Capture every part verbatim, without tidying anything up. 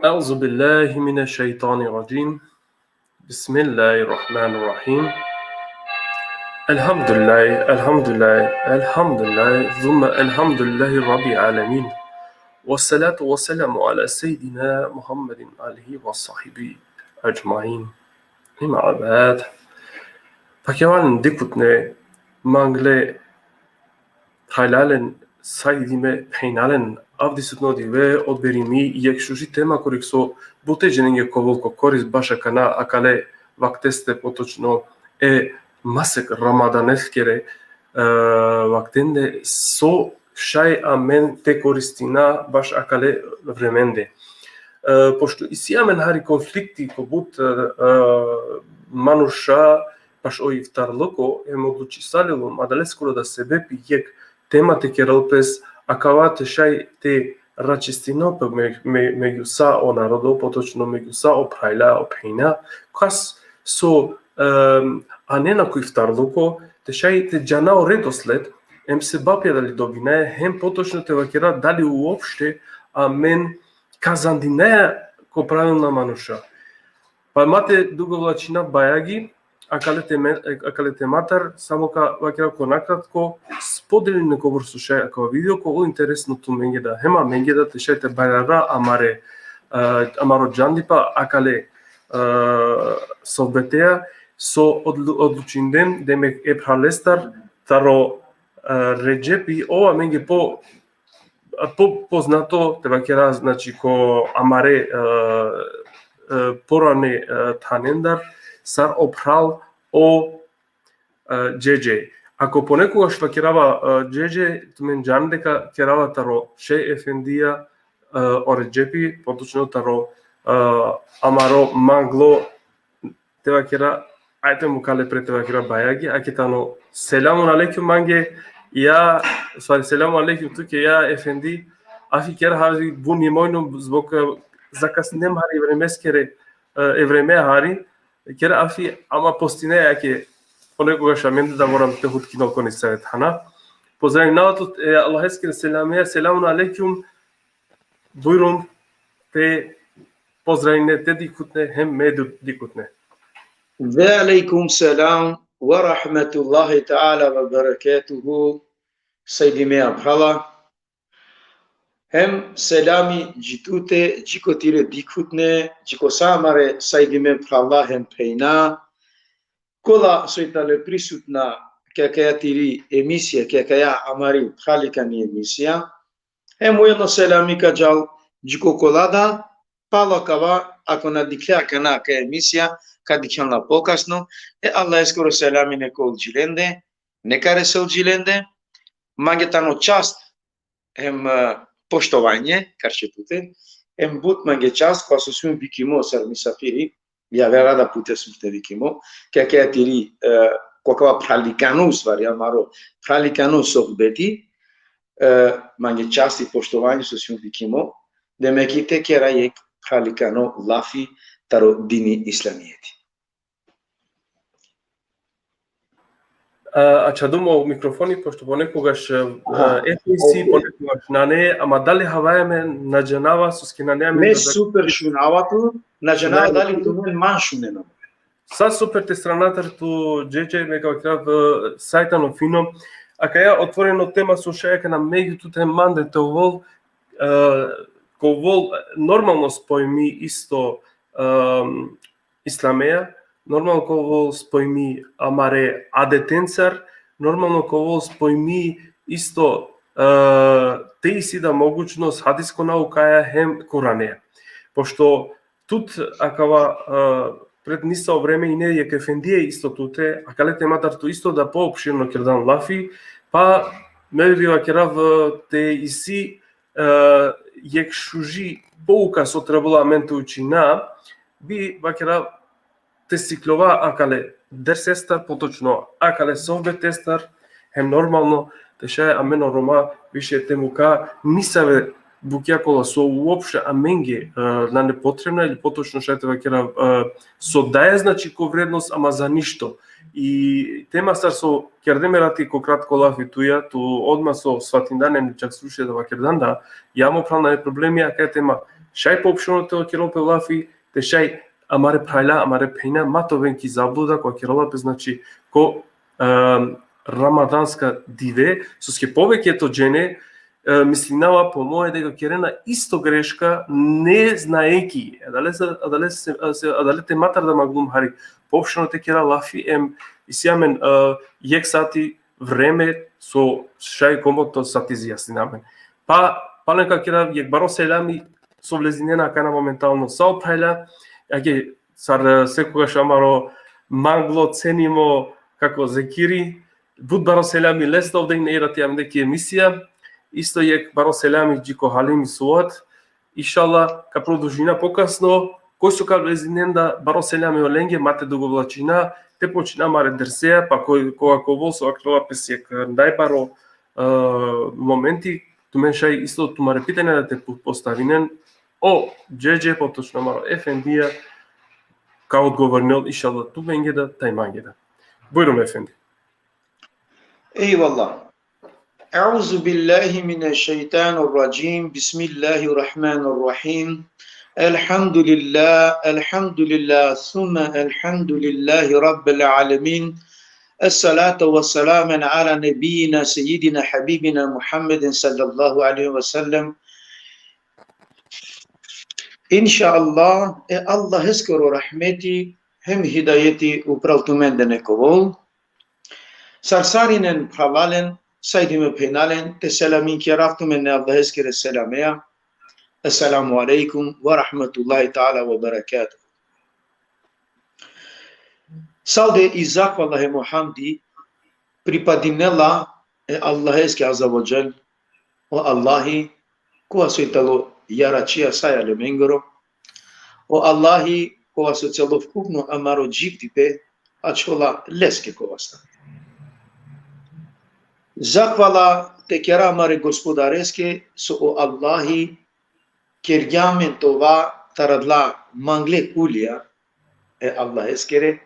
أعوذ بالله من الشيطان الرجيم. بسم الله الرحمن الرحيم. الحمد لله، الحمد لله، الحمد لله، ثم الحمد لله رب العالمين. والصلاة والسلام على سيدنا محمد آله وصحبه أجمعين. أما بعد. Pakjavan dikutne mangle phralalen, sajdime phenalen, avdisutno dive odberimi jekh šuži tema kuri so bute dženenge ka ovel ko korist baš akana akale vakteste, potočno e masek Ramadaneskere, e, vaktende, so šaj amen te koristina baš akale vremende. E, pošto isi amen hari konflikti ko but, e, e, manuša, baš o iftarluko, em odlučisalilum adaleskoro da sebepi jekh tema te kerel pes, akava te šaj te raščistinel pe me, me, megju sa o narodo, potočno megju sa o phralja, o phenja, kas so, em, anena ko iftarluko, te šaj te džana o redosled, em sebapja dali dobinaja, hem potočno te vakera dali uopšte amen kazandinaja ko pravilna manuša. Pa ma te dugovlačina bajagi, akale teme-, akale tematar, samo ka vakera ko nakratko, spodelinen kobor so šaj akava video, ka ovel interesno tumenge da, hem amenge da, te šaj te barjara amare, e, amaro džandipa akale, e, sohbeteja, so odlu-, odlučinden, demek e phralestar, taro, e, Redžepi, ov amenge po a, po-, poznato, te vakera, znači, ko amare, e, e, porane, e, thanendar, sar o phral o, e, Džedže. Ako ponekogaš vakerava, e, Džedže, tumen džan deka kerava taro Šej Efendija, e, o Redžepi, potočno taro, e, amaro manglo te vakera, ajde mu kale pre te vakera bajagi, ake tano selamun alejkum mange, ja, sorry, selamun alejkum tuke, ja, efendi, afi kera hari bun nimojno zbog, e, zakasninem hari e vremeskere, e, e vreme hari, kera afi ama postine ake ponekogaš amende da moram te hutkino ko nisavet hana. Pozdravim na tut, e, Allaheskere selamija, selamun alejkum, bujrum, te pozdravine te dikhutne, hem me du-, dikhutne. Ve alejkum selam ve rahmetullahi teala ve berekatuhu, sajdimea phrala. Hem selami dži tute, dži ko tire dikhutne, dži ko sa amare sajdime phrala hem phenja, kola so i tale prisutna ki akaja tiri emisija, ki akaja amari phralikani emisija. Hem ujedno selami ka džal dži ko kola da, palo akava, ako na dikhle akana akaja emisija, ka dikhen la pokasno, e Allaheskoro selami neka ol dži lende, neka resel dži lende, mange tano čast hem, e, poštovanje karše tute, hem but mange čast, kova so sijum vikimo sar misafiri, javera da pute sijum te vikimo, ki akaja tiri, e, ko akava phralikano, u stvari, amaro phralikano sohbeti, e, mange čast i poštovanje so sijum vikimo, demek i te kera jekh phralikano lafi taro dini islamijeti. A, ačhađum o mikrofoni, pošto ponekogaš, e, Aha, F A C, okej. Ponekogaš nane, ama dali havaja me na džanava, soske nane amen. Me da super šunava tu, na džanava dali tumen man šunena. Sa super te stranatar tu, Džedže, me ka vakerav, e, sa tano fino. Akaja otvoreno tema so šaj akana me jutute mande te ovol, e, ka ovol normalno spojmi isto, e, islamea, normalno ka ovol spojmi amare adetencar, normalno ka ovol spojmi isto, e, te isi da mogućnost hadisko naukaja hem Kuranea. Pošto tut akava, e, pred nisavo vreme ine jekh efendija isto tute, akale tematar tu isto da poopširno kerdan lafi, pa me bi vakerav, e, te isi, e, jekh šuži pouka so trebela amen te učina, bi vakerav te sikljova akale dersestar, potočno akale sohbetestar, hem normalno te šaj amen o Roma više te muka nisave bukja kola so uopšte amenge, e, nane potrebna, ili potočno šaj te vakerav, e, so daja, znači, ko vrednost, ama za ništo. I tema sar so kerdem erati ko kratko lafi tuja, tu odma so svatindan hem čak sluše da vakerdan da, ja mo phral, nane problemi, akaja tema šaj poopširno te kerol pe lafi, te šaj amare phralja, amare phenja, ma te oven ki zabluda, ko kerela pe, znači, ko, em, ramadanska dive, soske poveke to džene, e, mislinava po moje deka kerena isto greška, ne znaeki. Adalese, adalese, se, adale tematar da manglum hari poopširno te kera lafi, em isi amen, e, jekh sati vreme, so šaj komotno sa te izjasnina amen. Pa, palen ka kera jekh baro selami, so vlezinena akana momentalno sa o phralja, ake sar, e, sekogaš amaro manglo cenimo kako Zekiri, but baro selami leste, ovde ine erati amende ki emisija, isto jekh baro selami dži ko Halimi Suat, inšallah, ka produžina pokasno, koj so ka vlezinen da, baro selami olenge, ma te dugovlačina, te počina amare dersea, pa koj, kova ka ovol so vakerela pes jekh najbaro, e, momenti, tumen šaj isto tumare pitanja da te po-, postavinen, o Džedže, potočno amaro efendija, ka odgovorinel, inšallah, tumenge da, taj mange da. Bujrum, efendi. Ejvallah. أعوذ بالله من الشيطان الرجيم. بسم الله الرحمن الرحيم. الحمد لله، الحمد لله، ثم الحمد لله رب العالمين. الصلاة والسلام على نبينا سيدنا حبيبنا محمد صلى الله عليه وسلم. Inšallah, e Allaheskoro rahmeti hem hidajeti upral tumende nek ovol. Sar sarinen phralalen, sajdime phenjalen, te selamin kerav tumen e Allaheskere selamea. Esselamu alejkum ve rahmetullahi teala ve berekatuhu. Salde i zahvala hem o hamdi pripadinela e Allaheske azze ve dželle, o Allahi, kova so i talo jaračija sa e alemengoro, o Allahi, kova so celovkupno amaro dživdipe ačhola leske ko vasta. Zahvala te kera amare Gospodareske, so o Allahi kergja amen te ova taro adala mangle kulija e Allaheskere,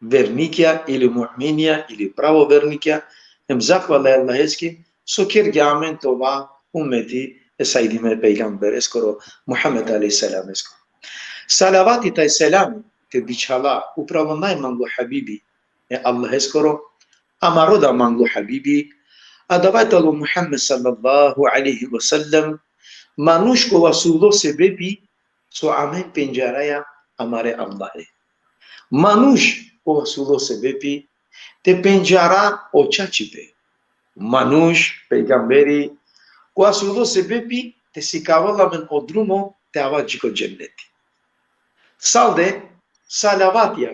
vernikja ili mu'minja ili pravo vernikja, hem zahvala e Allaheske, so kergja amen te ova umeti e sajdime pejgambereskoro, Muhammed alejhi selameskoro. Salavati taj selami te bičhala upral o najmanglo habibi e Allaheskoro, amaro da manglo habibi, adava i talo Muhammed sallallahu alejhi ve sellem, manuš kova so ulo sebepi so amen pendžaraja amare Allahe. Manuš kova so ulo sebepi te pendžara o čačipe. Manuš, pejgamberi, kova so ulo sebepi te sikavela amen o drumo te ava dži ko dženneti. Salde, salavatija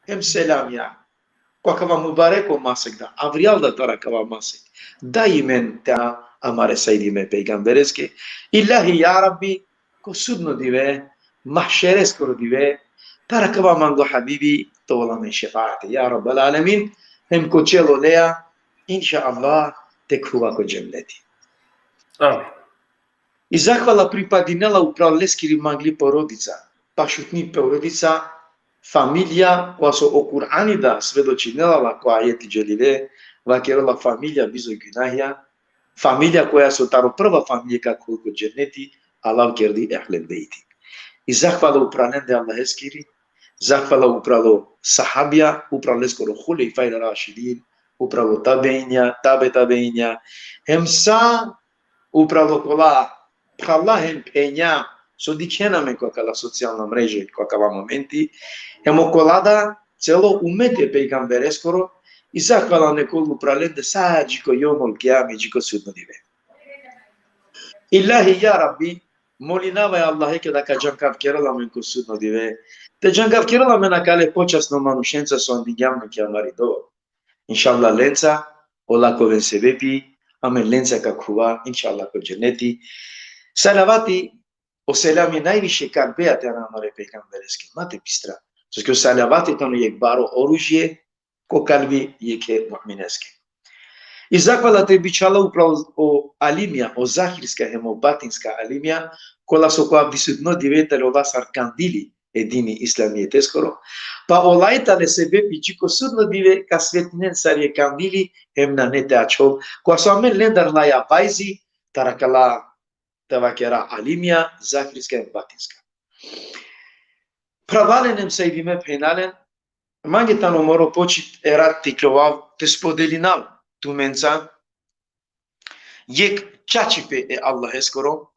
hem selamija ko akava mubareko masek da, avrijal da taro akava masek, daimen te amare sajdime pejgambereske. Ilahi, ja Rabbi, ko sudno dive, mahšereskoro dive, taro akava manglo habibi te ovel amen šefaati, ja Rabbel alemin, hem ko čelo leja, inšallah, te khuva ko dženneti. Amin. I zahvala pripadinela upral leskiri mangli porodica, pašutni porodica, familija, kova so o Kur'ani da svedočinela la ko ajeti dželile, vakerela familija bizo gunahja, familija koja so taro prva familija ka khuvol ko dženeti, Allah kerdi ehlel bejti. I zahvala upral lende Allaheskiri, zahvala upral o sahabija, upral leskoro hulefaj rašidin, upral o tabeinja, tabe tabeinja, hem sa upral okola phrala hem phenja, so dikhena amen ko akala socijalna mreže, ko akava momenti, hem okola da celo umeti e pejgambereskoro, i zahvala neka ol upral lende sa dži ko jomul kijame, dži ko sudno dive. Ilahi, ja Rabbi, molinava e Allaheke da ka džangav kerel amen ko sudno dive. Te džangav kerel amen akale počasno manušenca so andingjam ki amari dova. Inšallah lenca, ola ka oven sebepi, amen lenca ka khuva, inšallah, ko dženeti. Salavati, o selami najviše kalbeja te ana amare pejgambereske, ma te bistra. Soske o salavati tano jekh baro oružje ko kalbi jekhe mu'mineske. I zahvala te bičhala upral o alimija, o zahirska hem o batinska alimija, kola so ko avdisutno dive tane ola sar kandili e dini islamijeteskoro. Pa ola i tane sebepi dži ko sudno dive ka svetinen sar jekh kandili hem nane te ačhol. Kova so amen lendar laja vajzi, taro akala te vakera alimija, zahirska hem batinska. Phralalen hem sajdime phenjalen, mange tano moro počit e rat te ikljovav te spodelinav tumenca jekh čačipe e Allaheskoro,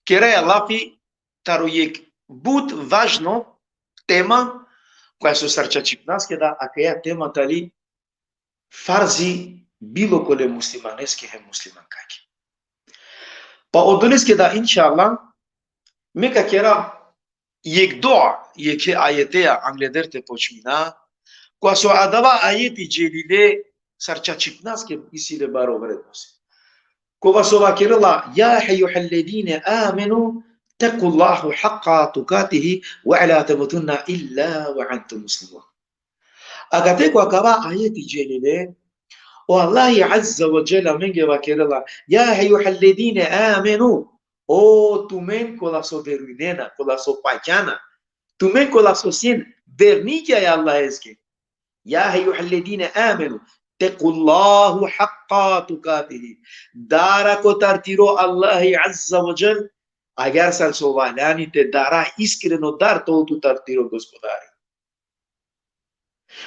keraja lafi taro jekh but važno tema, koja so sar čačipnaske da, akaja tema tali farzi bilo kole muslimaneske hem muslimankake. Pa odoleske da, inšallah, me ka kera jekh dua, jekhe ajeteja angleder te počmina, kova so adava ajeti dželile sar čačipnaske isi le baro vrednost. Kova so vakerela: يا أيها الذين آمنوا اتقوا الله حق تقاته ولا تموتن إلا وأنتم مسلمون. Akate ko akava ajeti dželile, o Allahi Azza wa Jalla amenge vakerela: يا أيها الذين آمنوا, o tumen kola so verujnena, kola so pakjana, tumen kola so sien vernikja e Allaheske. يا أيها الذين آمنوا اتقوا الله حق تقاته. Dara kotar tiro Allahi Azza wa Jalla, agjaar sar so valjani te dara iskreno dar te ol tutar tiro Gospodari.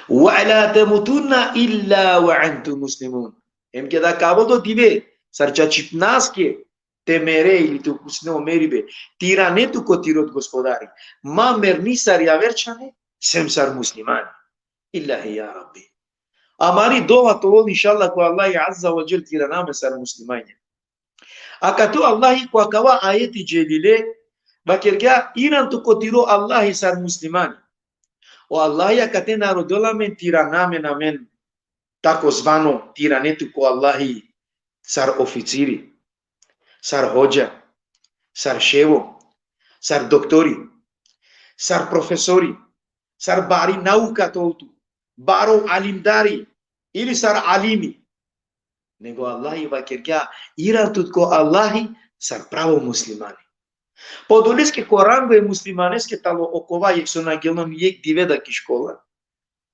ولا تموتن إلا وأنتم مسلمون. Hem keda ka avol o dive sar čačipnaske te mere ili te upusne o meribe, te irane tu ko tiro Gospodari, ma merni sar javer čhane, sem sar muslimani. Ilahi, ja Rabbi. Amari dova te ol, inšallah, ko Allahi Azza wa Jalla te irana amen sar muslimanja. Akato Allahi ko akava ajeti dželile vakergja: iran tu ko tiro Allahi sar muslimani. O Allahi akate na rodela amen te irana amen, amen takozvano te irane tu ko Allahi sar oficiri, sar hodža, sar ševo, sar doktori, sar profesori, sar bari nauka te ol tu, baro alimdari, ili sar alimi. Nego Allahi vakergja: iran tut ko Allahi sar pravo muslimani. Pa odoleske ko rango e muslimaneske tano okova jekh so na gelon jekh dive da ki škola,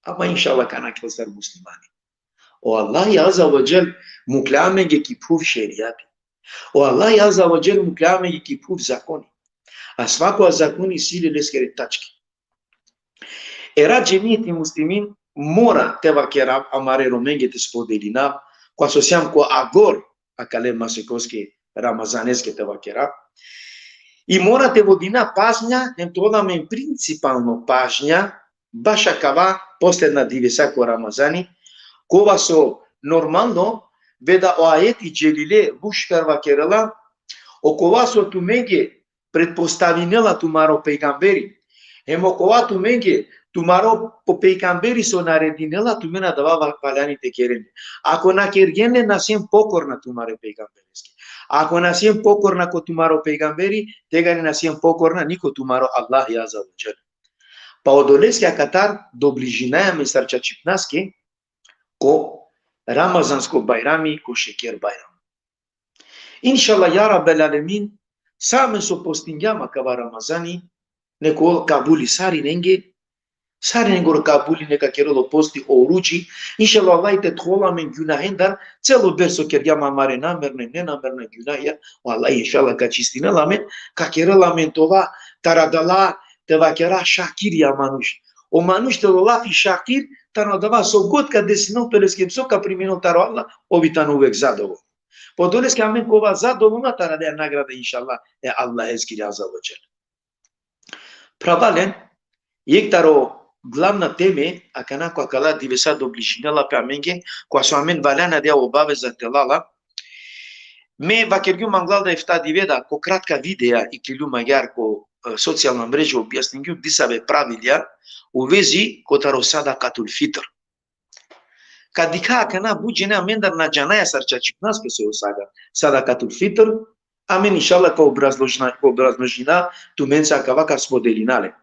ama inšallah ka nakhel sar muslimani. O Allahi Azza wa Jalla mukhlja amenge ki phuv šerijati. O Allahi Azza wa Jalla mukhlja amenge ki phuv zakoni. A svako zakoni isi le leskere tačke. E rat, džemijeti muslimin, mora te vakerav amare Romenge te spodelinav, kova so sijam ko agor akale masekoske Ramazaneske te vakerav. I mora te vodina pažnja, hem te ola amen principalno pažnja, baš akava posledna divesa ko Ramazani, kova so normalno, veda o ajeti dželile vuškar vakerela, okova so tumenge pretpostavinela tumaro pejgamberi, hem okova tumenge tumaro po pejgamberi so naredinela, tumen adava va-, valjani te keren. Ako na kergjen le, na sien pokorna tumare pejgambereske. Ako na sien pokorna ko tumaro pejgamberi, tegani na sien pokorna ni ko tumaro Allahi Azza wa Jalla. Pa odoleske akatar dobližinaja amen sar čačipnaske ko Ramazansko bajrami, ko šeker bajram. Inšallah, ja Rabbel alemin, sa amen so postingjam akava Ramazani, neka ol kabuli sarinenge, Sarinengoro kabuli neka kerel o posti, o oruči. Inšallah, Allah te thovol amen gjunahendar, celo berš so kergjam amare namerna, nenamerna gjunahija, o Allah inšallah ka čistinel amen, ka kerel amen te ova taro adala, te vakera, šakirja manuš. O manuš telo lafi šakir, tano adava so god ka desinel pe leske, so ka priminel taro Allah, ov i tano uvek zadovoljno. Pa odoleske amen ka ova zadovoljna taro adaja nagrada inšallah e Allaheskiri azze ve dželle. Phralalen, jekh taro glavna teme, akana ko akala divesa dobližinela pe amenge, kova so amen valjani adaja obaveza te lala. Me vakergjum anglal da efta dive da, ko kratka videa iklilum agjaar ko, e, socijalna mreža, objasningjum disave pravilja u vezi kotaro sadakatul fitr. Ka dikha akana but džene amendar na džanaja sar čačipnaske soj o sada-, sadakatul fitr, amen inšallah ka obrazložina, ka obrazložina tumenca, akava ka spodelina le.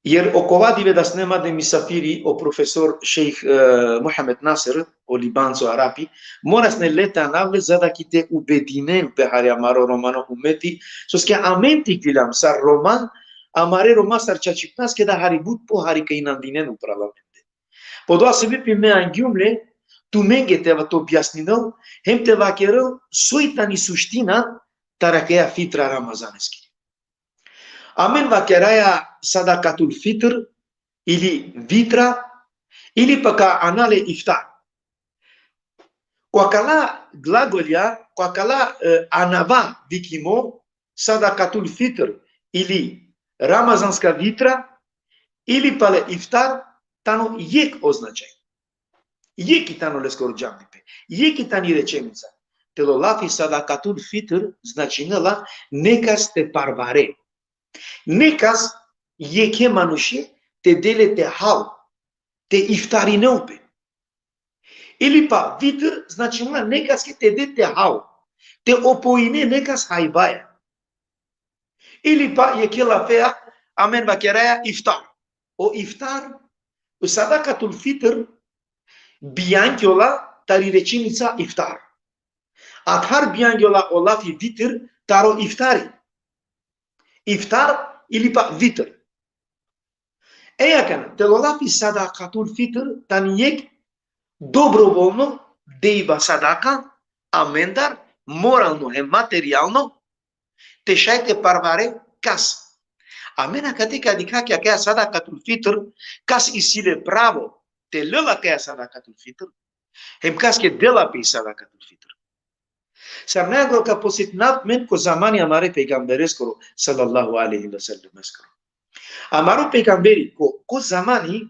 Jer okova dive da sine mande misafiri o profesor šejh, e, Muhammed Nasir, o Libanco Arapi, mora sine le te anav le za da ki te ubedinen pe hari amaro romano umeti, soske amen te ikliljam sar Roma, amare Roma sar čačipnaske da hari but pohari ka inandinen upral amende. Po dova sebepi me angjum le tumenge te va-, te objasninel, hem te vakerel soj tani suština taro akaja fitra Ramazaneski. Amen vakeraja sadakatul fitr ili vitra, ili pa ka ana le iftar. Ko akala glagolja, ko akala, e, anava vikimo, sadakatul fitr ili ramazanska vitra, ili pale iftar, tano jekh o značaj. Jekh i tano leskoro džandipe. Jekh i tani rečenica. Telo lafi sadakatul fitr značinela nekas te parvare. Nekas jekhe manuše te de le te hal, te iftarinel pe. Ili pa vitr značinela nekaske te de te hal, te opojine nekas hajbaja. Ili pa jekhe lafea, amen vakeraja iftar. O iftar, o sadakatul fitr, bijangjola tari rečenica iftar. Adhar bijangjola o lafi vitr taro iftari. Iftar ili pa vitr. E akana, telo lafi sadakatul fitr tani jekh dobrovoljno dejba sadaka, amendar, moralno hem materijalno, te šaj te parvare kas. Amen akate ka dikha ki akaja sadakatul fitr, kas isi le pravo te lel akaja sadakatul fitr, hem kaske dela pe i sadakatul fitr. Sar najgore ka podsetinav amen ko zamani amare pejgambereskoro, sallallahu alejhi ve sellem eskoro. Amaro pejgamberi ko, ko zamani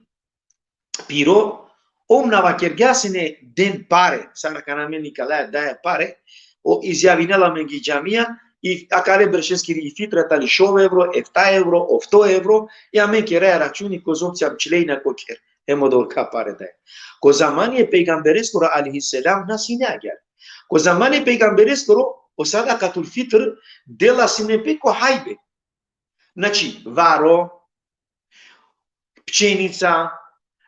piro, ov na vakergja sine den pare, sar akana amen nikalaja daja pare, ov izjavinela amenge i džamija, i akale beršeskiri i fitra tani šov evro, efta evro, ofto evro, i amen keraja računi kozom cijam člejna ko kher, hem odolka pare daja. Ko zamani e pejgambereskoro alejhi selam na sine agjaar. Ko zamani e pejgambereskoro o sadakatul fitr dela sine pe ko hajbe. Znači, varo, pšenica,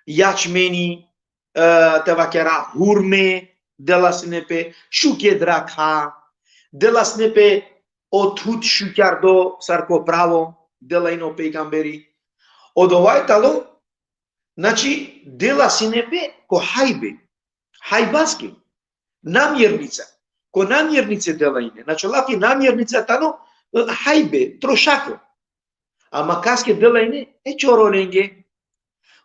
jačmeni, e, te vakera hurme, dela sine pe, šuke drakha, dela sine pe o thud šukjardo sar ko pravo, dela ine o pejgamberi. Odova i tano, znači, dela sine pe ko hajbe. Hajbaske. Namirnica. Ko namirnice dela ine. Znači, o lafi namirnica tano, e, hajbe, trošako. Ama kaske dela ine, e čorolenge.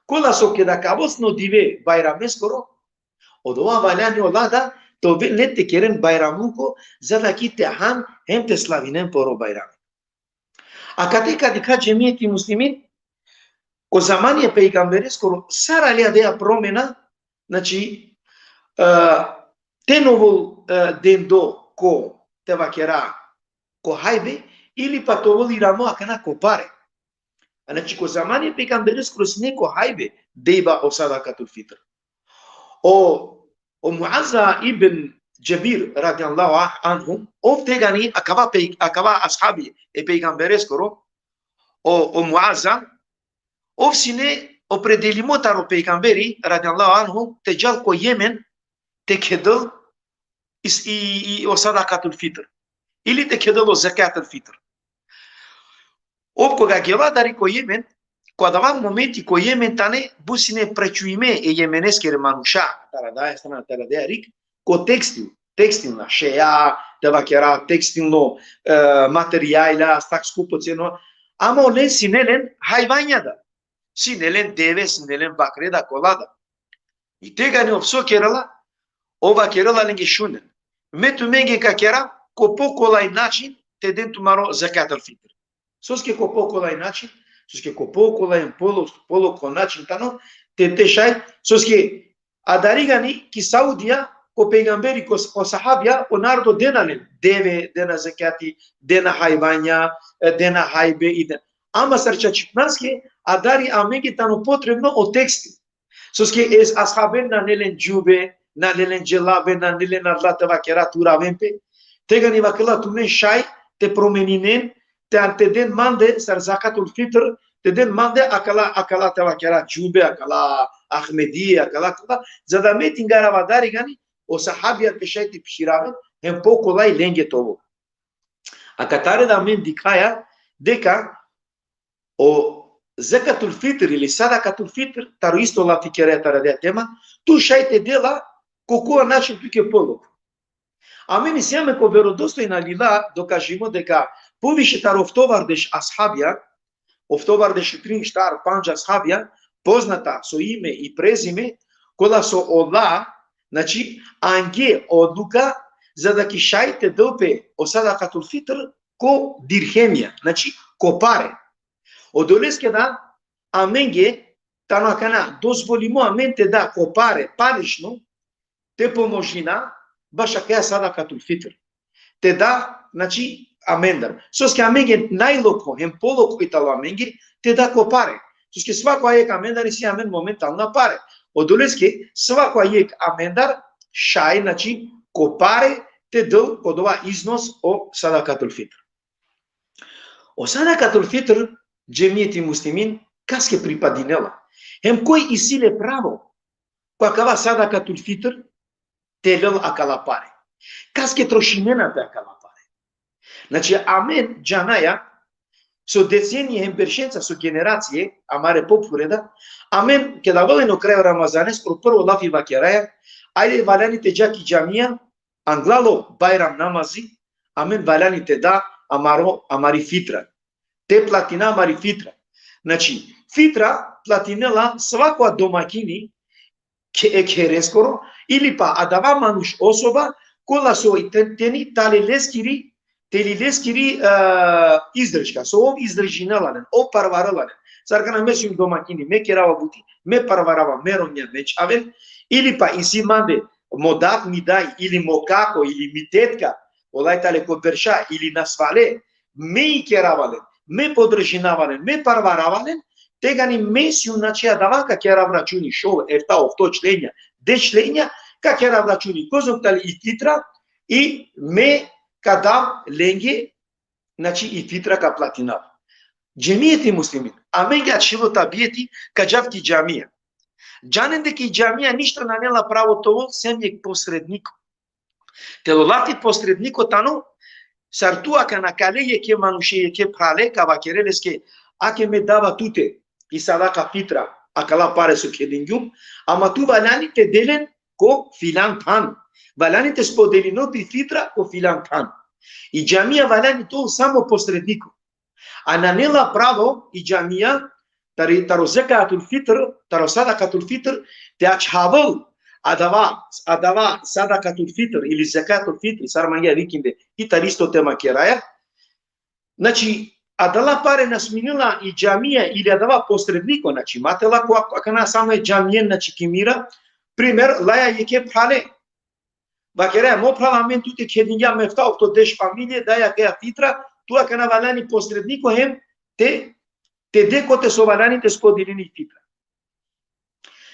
Kola so keda ka ovel sine o dive bajrameskoro, odova valjani ola da te ovel le te keren bajramluko, za da ki te han hem te slavinen poro bajrami. Akate ka dikha, džemijeti muslimin, ko zamani e pejgambereskoro sar alja adaja promena, znači, e, te na ovel, e, dendo ko, te vakera, ko hajbe, ili pa te ovel iramo akana ko pare. Znači, ko zamani e pejgambereskoro sine ko hajbe dejba o sadakatul fitr. O, o Muazza ibn Džebir, radijallahu ah-, anhu, ov tegani akava pej-, akava ashabi e pejgambereskoro, o, o Muazza, ov sine opredelimo taro pejgamberi, radijallahu anhu, te džal ko Jemen, te kedel is-, i, i, o sadakatul fitr. Ili te kedel o zekatul fitr. Ov koga gela tari ko Jemen, ko adava momenti ko Jemen tane but sine prečujime e jemeneskere manuša, tari adaja strana, tari adaja rik, ko tekstil, tekstilna šeja, te vakera tekstilno, e, materijalja, tak skupoceno, ama olen sine len hajvanja da. Sine len deve, sine len bakre da, kola da. I tegani ov so kerela, ov vakerela lenge: Šunen, me tumenge ka kera ko pokolaj način te den tumaro zekat el fitr. Soske ko pokolaj način? Soske ko pokolaj, polo-, polokho način tano te, te šaj, soske adarigani ki Saudija, ko pejgamberi, ko, ko sahabija, o narodo dena len deve, dena zekati, dena hajvanja, e, dena hajbe i dena. Ama sar čačipnaske, adari amenge tano potrebno o tekstil. Soske e ashaben nane len džube, nane len dželabe, nane len adala te vakera te uraven pe. Tegani vakerela: Tumen šaj te promeninen, te, te den mande sar zekatul fitr, te den mande akala, akala te vakera džube, akala ahmedije, akala kola, za da me tingara adarigani, o sahabija te šaj te piširaven, hem pokolaj lenge te ovel. Akatar da amen dikhaja deka o zekatul fitr ili sadakatul fitr, taro isto lafi keraja tari adaja tema, tu šaj te dela ko kova način tuke polokho. Amen isi amen ko verodostojna lila dokažimo deka poviše taro oftovardeš ashabija, oftovardeš i trin, štar, pandž ashabija, poznata so ime i prezime, kola so ola, znači, ange odluka, za da ki šaj te del pe o sadakatul fitr ko dirhemija, znači, ko pare. Odoleske da, amenge, tano akana, dozvolimo amen te da ko pare, parešno, te pomožina, baš akaja sadakatul fitr. Te da, znači, amendar. Soske amenge najlokho, hem polokho i tano amenge, te da ko pare. Soske svako jek amendar isi amen momentalna pare. Odoleske, svako jek amendar šaj, znači, ko pare, te del ko dova iznos o sadakatul fitr. O sadakatul fitr, džemijeti muslimin, kaske pripadinela? Hem koj isi le pravo, ko akava sadakatul fitr, te lel akala pare? Kaske trošinena pe akala pare? Znači, amen džanaja, so decenije hem beršenca, so generacije, amare popure da, amen, keda avela o kraj Ramazanes, o prvo lafi vakeraja, ajde valjani te dža ki džamija, anglalo Bajram namazi, amen valjani te da amaro, amari fitra. Te platina amari fitra. Znači, fitra platinela svako domakini, khe-, e khereskoro, ili pa adava manuš, osoba, kola so i te-, teni tali leskiri, tali leskiri, e, izdržka, so ov izdržinela len, ov parvarela len. Sar akana me sijum domakini, me kerava buti, me parvarava, me romnja, me čhaven, ili pa isi mande mo dad, mi daj, ili mo kako, ili mi tetka, ola i tale ko berša, ili nasvale, me i kerava len, me podržinava len, me parvarava len, tegani me sijum, znači, adava ka kerav računi, šov, efta, ofto členja, deš členja, ka kerav računi kozom tali i fitra, i me ka dav lenge, znači, i fitra ka platinav. Džemijeti muslimin, amenge ačhilo tabijeti ka džav ki džamija. Džanen deka i džamija ništa nane la pravo te ovel sem jek posredniko. Te ovel lafi posredniko tano, sar tu akana kale jekhe manuše, jekhe phrale, ka vakere leske: Ake me dava tute i sadaka fitra, akala pare so kedingjum, ama tu valjani te de len ko filan than. Valjani te spodelinel pe i fitra ko filan than. I džamija valjani te ovel samo posredniko. A nane la pravo i džamija, tari, taro zekatul fitr, taro sadakatul fitr, te ačhavel adava, adava sadakatul fitr ili zekatul fitr, sar mangea vikin de, i tari isto tema keraja. Znači, adala pare na smini la i džamija ili adava posredniko, znači, ma te la ko ak-, akana samo e džamijen, znači, ki mira, primer, laja jekhe phrale, vakeraja: Mo phral, amen tute kedingjam efta, ofto, deš familije, daja akaja fitra, tu akana valjani posredniko hem te, te de kote so valjani te spodelini fitra.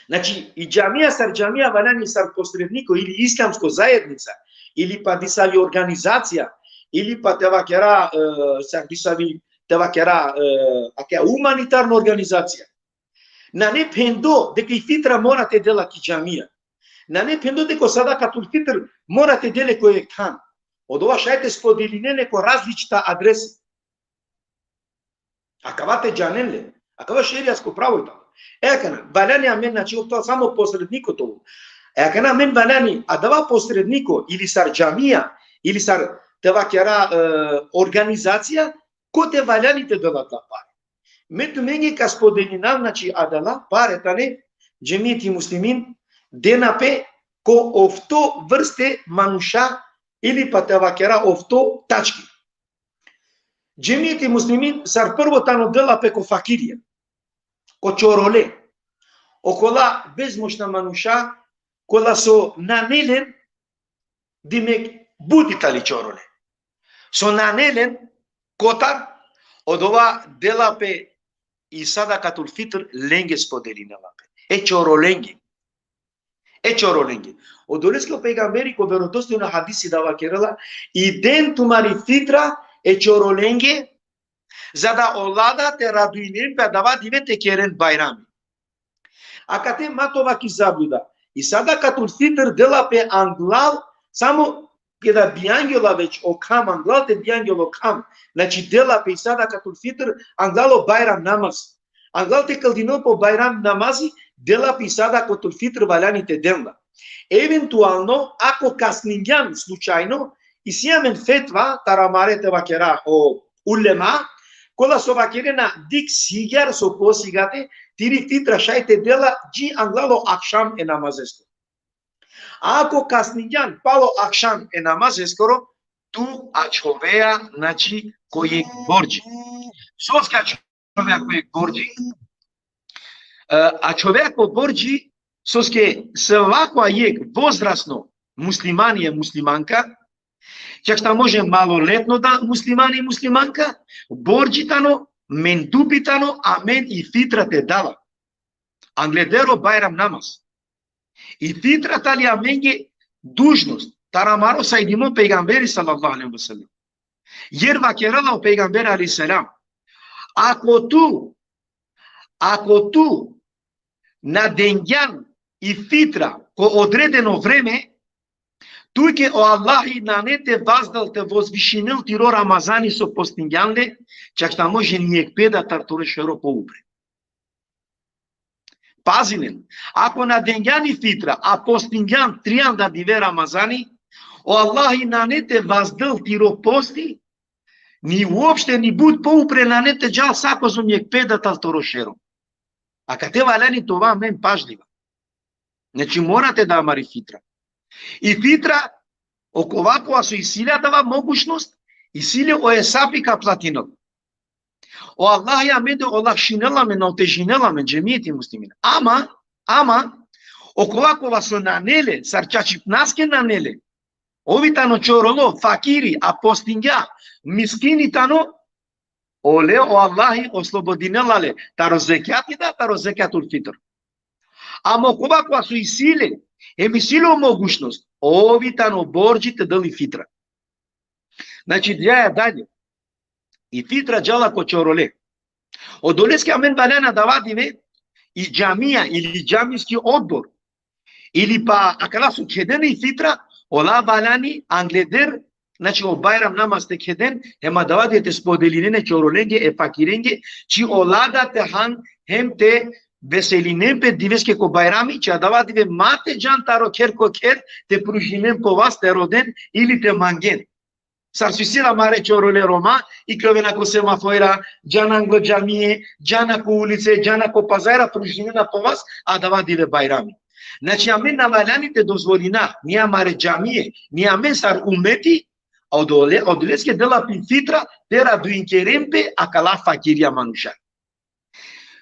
Znači, i džamija sar džamija valjani sar posredniko ili islamsko zajednica, ili pa disavi organizacija, ili pa te vakera, e, sar disavi te vakera, e, akaja humanitarna organizacija. Nane phendo deka i fitra mora te de la ki džamija. Nane phendo deka o sadakatul fitr mora te de le ko jek than. Odova šaj te spodelinel le ko različita adrese. Akava te džanen le. Akava šerijatsko pravo i tano. E akana, valjani amen, znači, ov tano samo posredniko te ovel. E akana amen valjani, adava posredniko, ili sar džamija, ili sar te vakera, e, organizacija, kote valjani te del adala pare. Me tumenge ka spodelinav, znači, adala pare tane, džemijeti muslimin, dena pe ko ofto vrste manuša, ili pa te vakera ofto tački. Džemijeti muslimin, sar prvo tano dela pe ko fakirija, ko čorole, okola bezmoćna manuša, kola so nane len, dimek, but i tali čorole. So nane len kotar, odova dela pe i sadakatul fitr, lenge spodelinela pe. E čorolenge. E čorolenge. Odoleske o pejgamberi ko verodostojno hadisi da vakerela: I den tumari fitra e čorolenge, za da ola da te raduinen pe, adava dive te keren bajrami. Akate ma te ova ki zabluda. I sadakatul fitr dela pe anglal, samo keda bijangjola već o kham, anglal te bijangjol o kham. Znači, dela pe i sadakatul fitr anglal o bajram namaz. Anglal te kldinel pe o bajram namazi, dela pe i sadakatul fitr, valjani te den la. Eventualno, ako kasningjan slučajno, isi amen fetva taro amare, te vakera, o ulema, kola so vakerena: Dikh sigjar so posigate, tiri fitra šaj te de la dži anglal o akšam e namazeskoro. Ako kasningjan palo akšam e namazeskoro, tu ačhovea, znači, ko jekh bordži. Soske ačhovea ko jekh bordži? E, ačhovea ko bordži, soske svako jekh vozrasno muslimani e muslimanka, čak šta može maloletno da muslimani i muslimanka, bordži tano, mendubi tano amen i fitra te da la angleder o bajram namaz. I fitra tali amenge dužnost taro amaro sajdimo pejgamberi sallallahu alejhi ve sellem. Jer vakerela o pejgamberi alejhi selam: Ako tu, ako tu na dengjan i fitra ko odredeno vreme, tuke o Allahi nane te vazdel, te vozvišinel tiro Ramazani so postingjan le, čak šta može ni jekh peda tar toro šero poupre. Pazinen, ako na dengjan i fitra, a postingjan trianda dive Ramazani, o Allahi nane te vazdel tiro posti, ni uopšte ni but poupre nane te džal sa kozom jekh peda tal toro šero. Akate valjani te ova amen pažljiva. Znači, mora te da amari fitra. I fitra, okova kova so isi le adava mogućnost, isi le o hesapi ka platinel. O Allahi amende olakšinela amen, na otežinela amen, džemijeti muslimin. Ama, ama, okova kova so nane le, sar čačipnaske nane le, ov i tano čorolo, fakiri, a postingja, miskini tano, ole o Allahi oslobodinela le taro zekjati da, taro zekjatul fitr. Ama okova kova so isi le, hem isi le o mogućnost, ov i tano bordži te del i fitra. Znači, džaja dalje. I fitra džala ko čorole. Odoleske amen valjani adava dive i džamija ili džamiski odbor, ili pa akala so kedena i fitra, ola valjani angleder, znači, o bajram namaz te keden, hem adava dive te spodelinen e čorolenge, e fakirenge, či ola da te han, hem te veselinen pe diveske ko bajrami, či adava dive ma te džan taro kher ko kher, te pružinen po vas, te roden ili te mangen. Sar so isi le amare čorole Roma, ikljovena ko semafora, džana anglo džamie, džana ko ulice, džana ko pazara, pružinena po vas, adava dive bajrami. Znači, amen na valjani te dozvolina, ni amare džamie, ni amen sar umeti, a odole-, odoleske dela pe fitra, te raduinkeren pe akala fakirja manuša.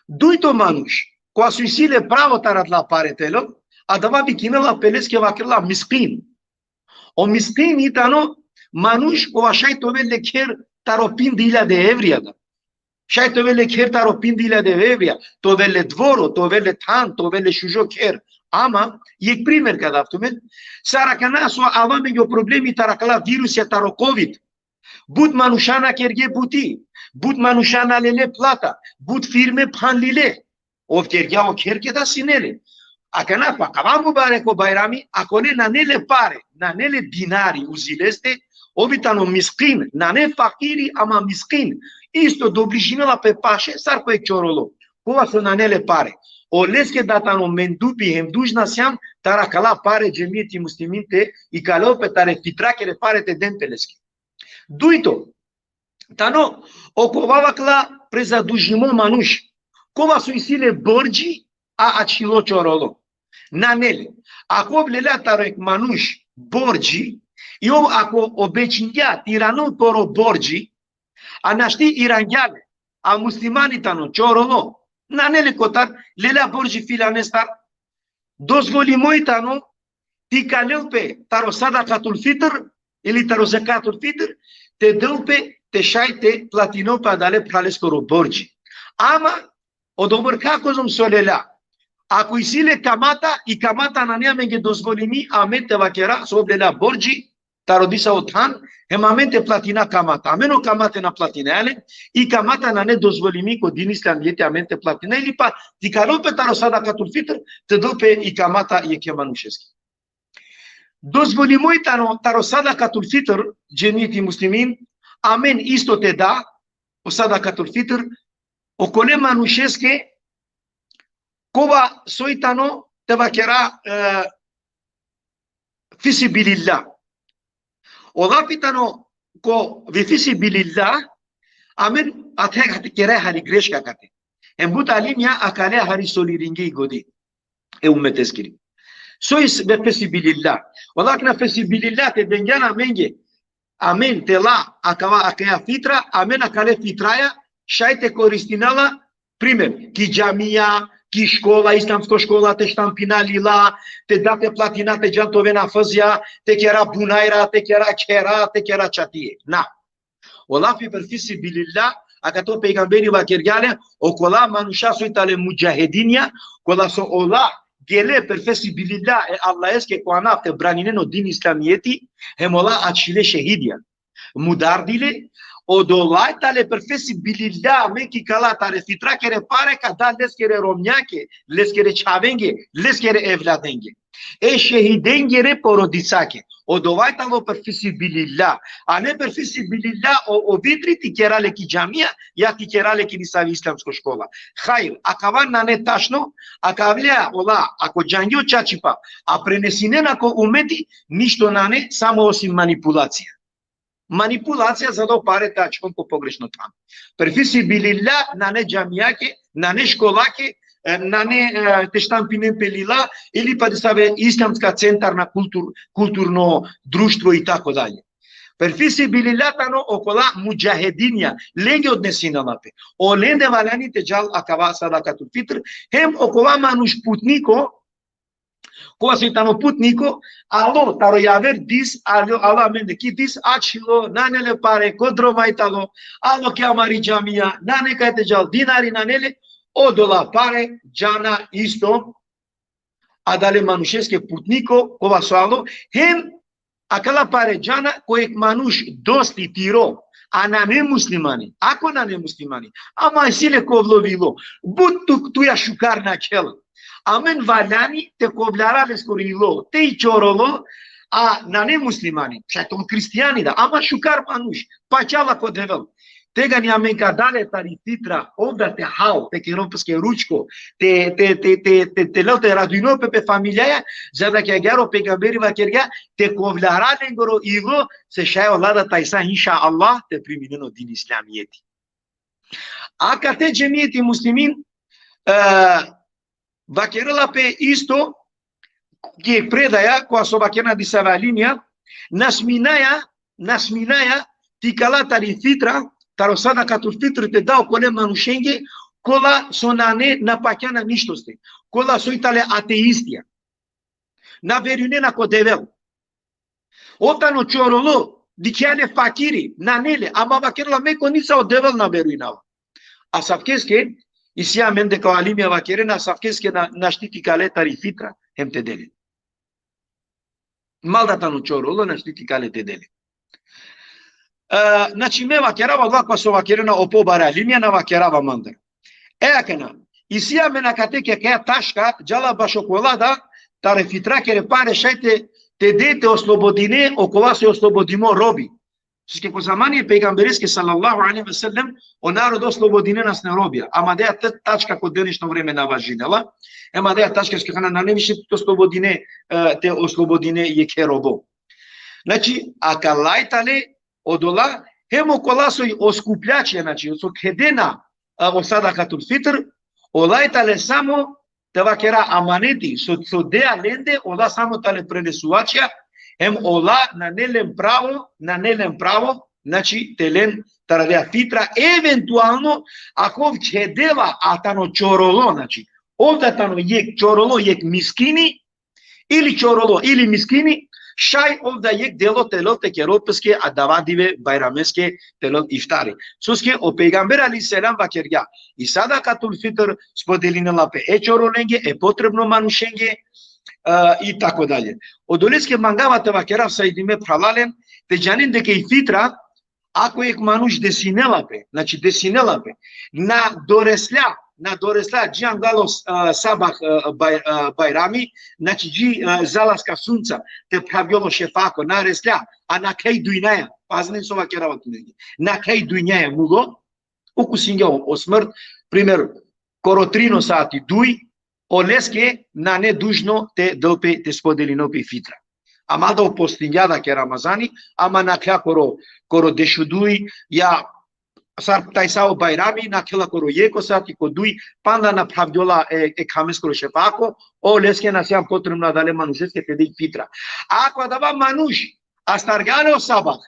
Dujto manuš, kova so isi le pravo taro adala pare te lel, adava vikinela pe leske, vakerela miskin. O miskin i tano manuš kova šaj te ovel le kher taro pindi iljade evrija da. Šaj te ovel le kher taro pindi iljade evrija, te ovel le dvoro, te ovel le than, te ovel le šužo kher. Ama, jekh primer ka dav tumen, sar akana so alo amenge o problemi taro akala virusja, taro kovid. But manuša na kerge buti, but manuša na lele plata, but firme phanlile. Ov kergja o kher keda sine le. Akana pa kava mubarek o bajrami, akole nane le pare, nane le dinari uzi leste, ov i tano miskin, nane fakiri, ama miskin. Isto dobližinela pe paše sar ko jekh čorolo. kova so nane le pare. Oleske da tano mendubi hem dužna sijam taro akala pare džemijeti muslimin te ikalel pe tare fitrakere pare te den pe leske. Dujto, tano okova vakla prezadužimo manuš, kova so isi le bordži, a ačhilo čorolo. Nane le. Ako ov lela taro ek manuš bordži, i ov ako obećingja te iranel poro bordži, a našti irangja le, a muslimani tano čorolo, nane le kotar, lela bordži filanestar, dozvolimo i tano te ikalel pe taro sadakatul fitr ili taro zekatul fitr, te del pe te šaj te platinel pe adale phraleskoro bordži. Ama odobor ka kozom so lela. Ako isi le kamata, i kamata nane amenge dozvolimi, amen te vakera so lela bordži taro disavo than, hem amen te platina kamata. Amen o kamate na platinaja le, i kamata nane dozvolimi ko din islamijeti amen te platina, ili pa te ikalel pe taro sadakatul fitr, te del pe i kamata jekhe manušeske. Dozvolimo i tano taro sadakatul fitr, džemijeti muslimin, amen isto te da o sadakatul fitr okole manušeske, kova soj tano te vakera, e, fi sebilillah. O lafi tano ko ve fi sebilillah, amen ate kate kera hari greška kate. Hem but alimja akale hari soliringe i godi e ummeteskiri. So isi ve fi sebilillah? Ola akana fi sebilillah te dengjan amenge, amen te la akava akaja fitra, amen akale fitraja šaj te koristina la, primer, ki džamija, ki škola, islamsko škola, te štampina lila, te da te platina, te džan te oven hafizja, te kera bunajra, te kera khera, te kera čatije. Na. O lafi per fi sebilillah, akate o pejgamberi vakergja le, okola manuša soj tale mudžahedinja, kola so ola gele per fi sebilillah e Allaheske ko anav te braninen o din islamijeti, hem ola ačhile šehidja. Mudardile, odola tale per fi sebilillah, me ki kala tare fitrakere pare ka da leskere romnjake, leskere čhavenge, leskere evladenge. E šehidengere porodicake. Odova tano per fi sebilillah. A ne per fi sebilillah o, o vitri te kera le ki džamija, ja te kera le ki disavi islamsko škola. Hajr, akava nane tačno, akavlja ola, ako džange o čačipa, a prenesinena ko umeti, ništo nane, samo osim manipulacija. Manipulacija za da o pare te ačhon po pogrešno than. Per fi sebilillah, nane džamijake, nane školake, e, nane, e, te štampinen pe lila, ili pa disave islamska centar na kultur-, kulturno društvo i tako dalje. Per fi sebilillah tano okola mudžahedinja, lenge odnesinela pe. Olende valjani te džal akava sadakatul fitr, hem okova manuš putniko, kova soj tano putniko, alo taro javer dis, alo, alo amende ki dis, ačhilo, nane le pare, ko droma i tano, alo ki amari džamija, nane kaj te džal, dinari nane le, odola pare džana isto adale manušeske putniko, kova so alo, hem akala pare džana ko ek manuš dosti tiro, a nane muslimani, ako nane muslimani, ama isi le kovlovilo, but tu, tuja šukar nakhela. Amen valjani te kovljara leskoro ilo, te i čorolo, a nane muslimani, šaj te on hristijani da, ama šukar manuš, pačala ko Devel. Tegani amen ka da le tari fitra, ov da te hal, te kerol peske ručko, te, te, te, te, te, te lel te radujnol pe, pe familijaja, za da ki agjaar o pejgamberi vakergja, te kovljara lengoro ilo, se šaj ola da tajsa, inša Allah, te priminen o din islamijeti. Akate džemijeti muslimin, e, vakerela pe isto, ki predaja, kova so vakerena disave alimja, na sminaja, na sminaja, te ikala tari fitra, taro sadakatul fitr te da okole manušenge, kola so nane, na pakjana ništoste, kola soj tale ateistija. Na verujnena ko Devel. Ov tano čorolo, dikhja le fakiri, nane le, ama vakerela me ko nisav o Devel na verujnava. Asavkeske, isi amen deka o alimja vakerena, asavkeske na, našti te ikale tari fitra, hem te de le. Mal da tano čorolo, našti te ikale te de le. E, znači, me vakerava, odova kova so vakerena o pobare alimja, na vakerava mandar. E akana, isi amen akate ki akaja taška, džala bašo kola da, tare fitrakere pare šaj te, te de te oslobodine, okova so oslobodimo robi. Soske ko zamani e pejgambereske sallallahu alejhi ve sellem, o narodo oslobodinena sine robija. Ama adaja tačka ko denešno vreme na važinela. Em adaja tačka soske kana nane više te oslobodine, e, te oslobodine jekhe robo. Znači, akala i tane odola, hem okola soj o skupljačija, znači, so kedena, e, o sadakatul fitr, ola i tane samo te vakera amaneti, so, so dea lende, ola samo tane prenesuvačija, em ola nane len pravo, nane len pravo, znači, te len taro adaja fitra, eventualno, ako ov kedela a tano čorolo, znači, ov da tano jekh čorolo, jekh miskini, ili čorolo, ili miskini, šaj ov da jekh delo te lel te kerel peske adava dive bajrameske te lel iftari. Soske o pejgamber alejhi selam vakergja, i sadakatul fitr spodelinela pe e čorolenge, e potrebno manušenge, e, i tako dalje. Odoleske mangava te vakerav, sajdime phralalen, te džanen deka i fitra, ako jekh manuš desinela pe, znači desinela pe, na doreslja, na doreslja, dži angalo, e, sabah, e, baj-, e, bajrami, znači dži, e, zalaska sunca, te phravgjol o šefako, na reslja, a nakhlja i dujnaja, pazinen so vakerava tumenge, nakhlja i dujnaja, mulo, ukusingja o, o smrt, primer, koro trin o sati, duj, oleske nane dužno te del pe, te spodelinel pe i fitra. Ama da ov postingja deka e Ramazani, ama nakhlja koro, koro dešuduj, ja sar tajsa o bajrami, nakhela koro jekh o sati, ko duj, panda na phravgjola e, e khameskoro šefako, oleske na sian potrebno adale manušeske te del i fitra. Ako adava manuš astargja le o sabah,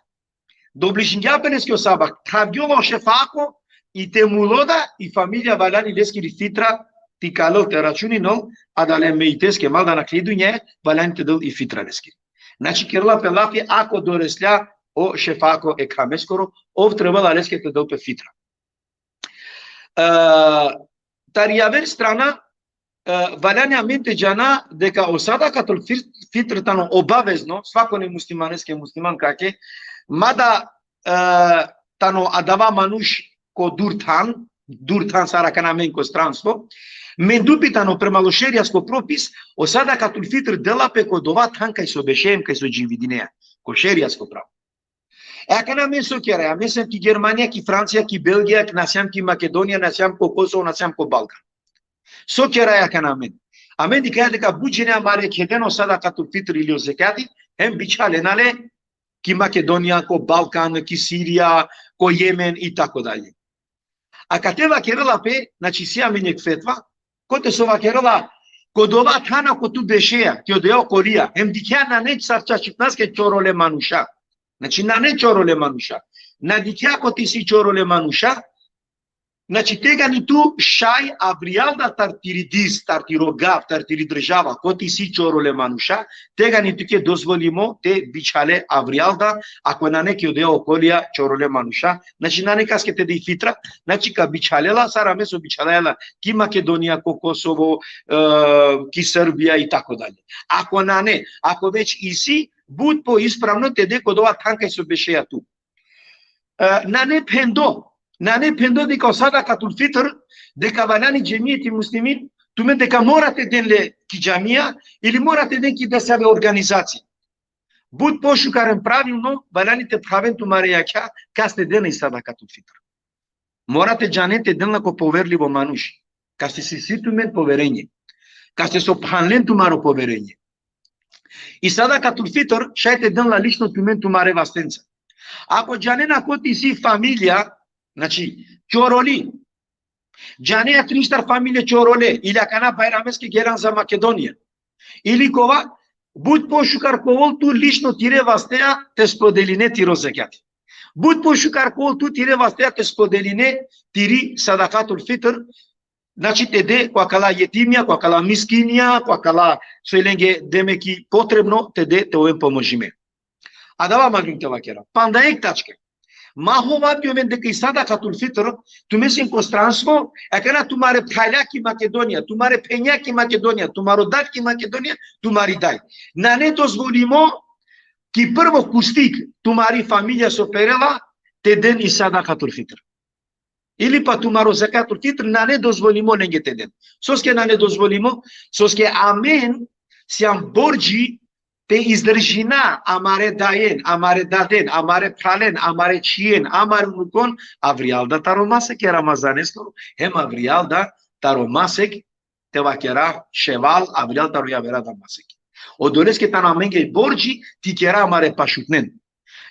dobližingja pe leske o sabah, phravgjola o šefako, i te mulo da, i familija valjani leskiri fitra te ikalel, te računinel adale meiteske, ama da nakhle i dujnaja, valjani te del i fitra leskiri. Znači, kerela pe lafi, ako doreslja o šefako e khameskoro, ov trebela leske te del pe fitra. E, tari javer strana, e, valjani amen te džana deka o sadakatul fir-, fitr tano obavezno, svakone muslimaneske, muslimankake, mada, e, tano adava manuš ko dur than, dur than sar akana amen ko stranstvo, mendubi tano prema o šerijasko propis, o sadakatul fitr dela pe ko dova than kaj so bešea, kaj so džividinea, ko šerijasko pravo. E akana amen so keraja, amen siam ki Germanija, ki Francija, ki Belgija, na siam ki Makedonija, na siam ko Kosovo, na siam ko Balkan. So keraja akana amen? Amen dikhaja deka but džene amare kedena o sadakatul fitr ili o zekati, hem bičhalena le ki Makedonija, ko Balkan, ki Sirija, ko Jemen i tako dalje. Akate vakerela pe, znači, si amen jekh fetva, kote so vakerela, ko dova thana ko tu bešea, ki odoja okolija, hem dikhaja nane sar čačipnaske čorole manuša. Znači, nane čorole manuša. Na dikhaja kote isi čorole manuša, znači, tegani tu šaj avrijal da tar tiri diz, tar tiro gav, tar tiri država, kote isi čorole manuša, tegani tuke dozvolimo te bičhale avrijal da, ako nane ki odoja okolija čorole manuša, znači, nane kaske te de i fitra, znači, ka bičhalela, sar amen so bičhalaja la, ki Makedonija, ko Kosovo, e, ki Srbija i tako dalje. Ako nane, ako već isi, but po ispravno te de ko dova than kaj so bešea tu. E, nane phendo, nane phendo deka o sadakatul fitr, deka valjani džemijeti muslimin, tumen deka mora te den le ki džamija, ili mora te den ki desave organizacija. But pošukar em pravilno, valjani te phraven tumare jakhja, kas te den i sadakatul fitr. Mora te džanen te den la ko poverlivo manuš. Kaste si, si tumen poverenje. Kaste so phanlen tumaro poverenje. I sadakatul fitr, šaj te den la lično tumen tumare vastenca. Ako džanena kote isi familija, znači, čoroli, džanea trin štar familije čorole, ili akana bajrameske gelan za Makedonija. Ili kova, but pošukar ka ovol tu lično tire vastea te spodeline tiro zekjati. But pošukar ka ovol tu tire vastea te spodeline tiri sadakatul fitr, znači te de ko akala jetimija, ko akala miskinija, ko akala so lenge, demek, i potrebno te de, te oven pomožime. Adava mangljum te vakera. Panda jekh tačka. Ma hova te oven deka i sadakatul fitr, tumen sien ko stranstvo, akana tumare phralja ki Makedonija, tumare phenja ki Makedonija, tumaro dad ki Makedonija, tumari daj. Nane dozvolimo ki prvo kustik tumari familija so perela te den i sadakatul fitr. Ili pa tumaro zekatul fitr nane dozvolimo lenge te den. Soske nane dozvolimo? Soske amen siam bordži te izdržina amare dajen, amare daden, amare phralen, amare čhijen, amare unukon, avrijal da taro masek e Ramazaneskoro, hem avrijal da taro masek, te vakera Ševal, avrijal taro javera da masek. Odoleske tano amenge borči te kera amare pašutnen.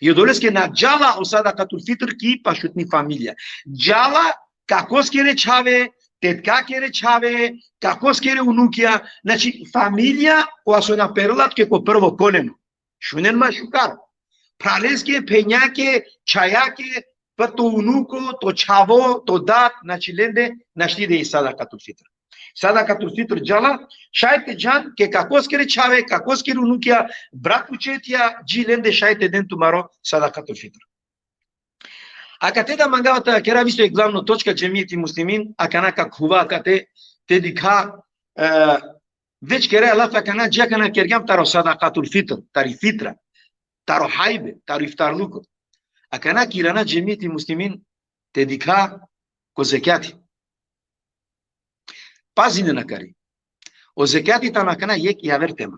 I odoleske na džala o sadakatul fitr ki pašutni familija. Džala kakoskere čhave, tetkakere čhave, kakoskere unukija, znači familija koja so na perela tuke ko prvo koleno. Šunen ma šukar. Phraleske, phenjake, čhajake, pa to unuko, to čhavo, to dat, znači lende našti de i sadakatul fitr. Sadakatul fitr džala, šaj te džan ke kakoskere čhave, kakoskere unukija, brat pučetija, dži lende šaj te den tumaro sadakatul fitr. Akate da mangava te kera isto e glavno točka, džemijeti muslimin, akana ka khuva akate, te dikha, e, već kera lafi akana, dži akana kergjam taro sadakatul fitr, tari fitra, taro hajbe, taro iftarluko. Akana ka irana, džemijeti muslimin, te dikha ko zekjati. Pazinen akari. O zekjati tano akana jekh javer tema.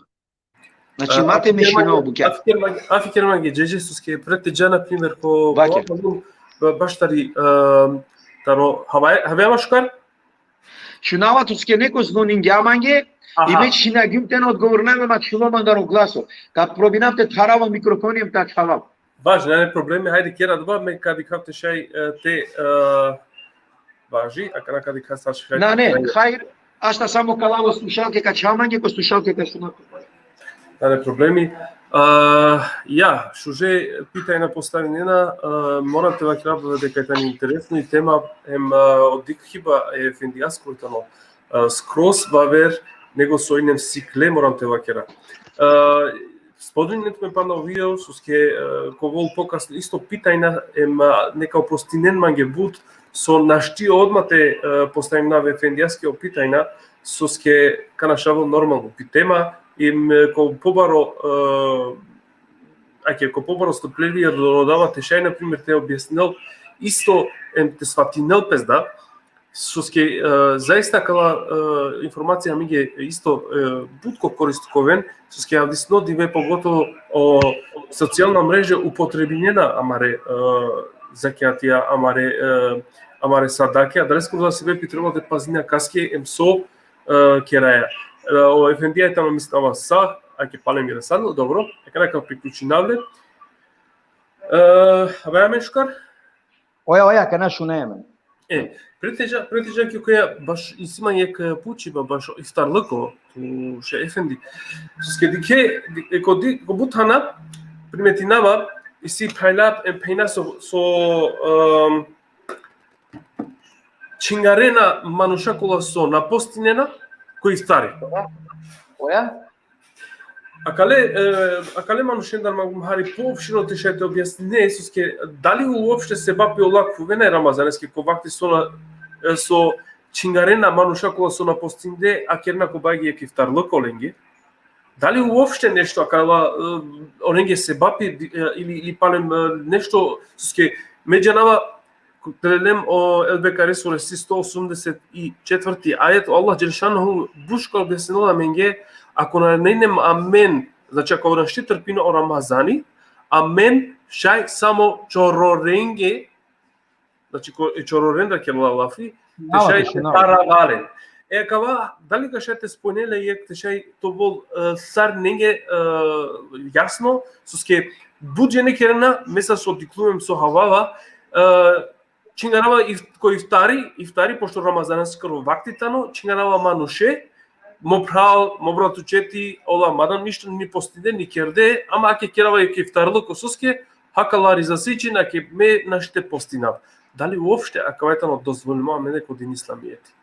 Znači, a, ma te afi mešina o bukja. Afi ker mange, afi ker mange, džedže, soske pred te dža, na primer, ko, ko, vaker, ba-, baš tari, e, taro, hava-, havea ma šukar? Šunava, soske neko zvoningja mange, aha, i me šinagjum te na odgovorinava, ma čhulo mandar o glaso. Ka probinav te tharava mikrofoni hem te ačhavav. Važi, nane problemi, hajde, kera adava, me ka dikhav te šaj, e, te, e, važi, akana ka dikhav sar šaj. Nane, hajde, ašta samo ka lav o slušalke, ka čhav mange, ko slušalke ka šunav. Nane problemi. A, ja, šuže pitajna postavinena, a, moram te vakerav deka tani interesno i tema, em, a, o dikhiba e efendijaskoro tano, a, skroz vaver nego so inem sikle, moram te vakera. A, spodelinen tumen pana o video, soske, a, ka ovel pokasno isto pitajna, em, a, neka oprostinen mange but, so našti odma te, a, postavinav e efendijaske o pitajna, soske ka našavel normalno pi tema, em, a, ko pobaro, a, ake ko pobaro strpljenje rodava te šaj, na primer, te objasninel isto, em, te svatinel pes da, soske, e, zaista akala, e, informacija amenge isto, e, but ka korist ka oven, soske avdisno dive pogotovo o socijalna mreže upotrebinena amare, e, zekjatija, amare, e, amare sadakija, adaleskoro sebepi trebela te pazina kaske em so, e, keraja. E, o efendija tano, mislinava, sa, ake palem irasadlo, dobro, akana ka priključinav le. E, avaja amen šukar? Oja, oja, akana šunaja amen. E, pred te dža, pred te dža ki koja baš isi man jekh, e, pučiba baš o iftarluko, tu šej efendi. Soske dikhe, di-, e, ko di-, ko but thana, primetinava, isi phralja, e, phenja so, so, em, čhingarena manuša kola so na postinena, ko iftari. Oja? Akale, e, akale manušendar mangum hari poopšteno te šaj te objasnine, soske dali uopšte sebapi ola khuvena e Ramazaneske ko vakti so na, e, so čhingarena manuša kola so na postinde, a kerena ko bajgi jekh iftarluko lenge. Dali uopšte nešto akala, e, olenge sebapi, e, ili, ili palem, e, nešto, soske me džanava, ko-, te lelem o El-Bekare suresi sto osumdeset i četvrti ajet, o Allah dželešanuhu but šukar objasninela amenge, ako na inem amen, znači, ako našti trpina o Ramazani, amen šaj samo čororenge, znači, ko, e čororendar kerela lafi, te šaj te taravel len. E, akava, dali ka šaj te spomnine le jekh, te šaj te ovel, e, sarinenge, e, jasno, soske but džene kerena, me sa so dikhljum em so havava, e, čhingarava if-, ko iftari, iftari, pošto Ramazaneskoro vakti tano, čhingarava manuše, mo phral, mo bratučeti, ola, madam ništo ni postinde, ni kerde, ama ake kerava jekh iftarluko, soske, hakala rizasi dži, ake me našti te postinav. Dali uopšte akava tano dozvolimo amende ko din islamijeti?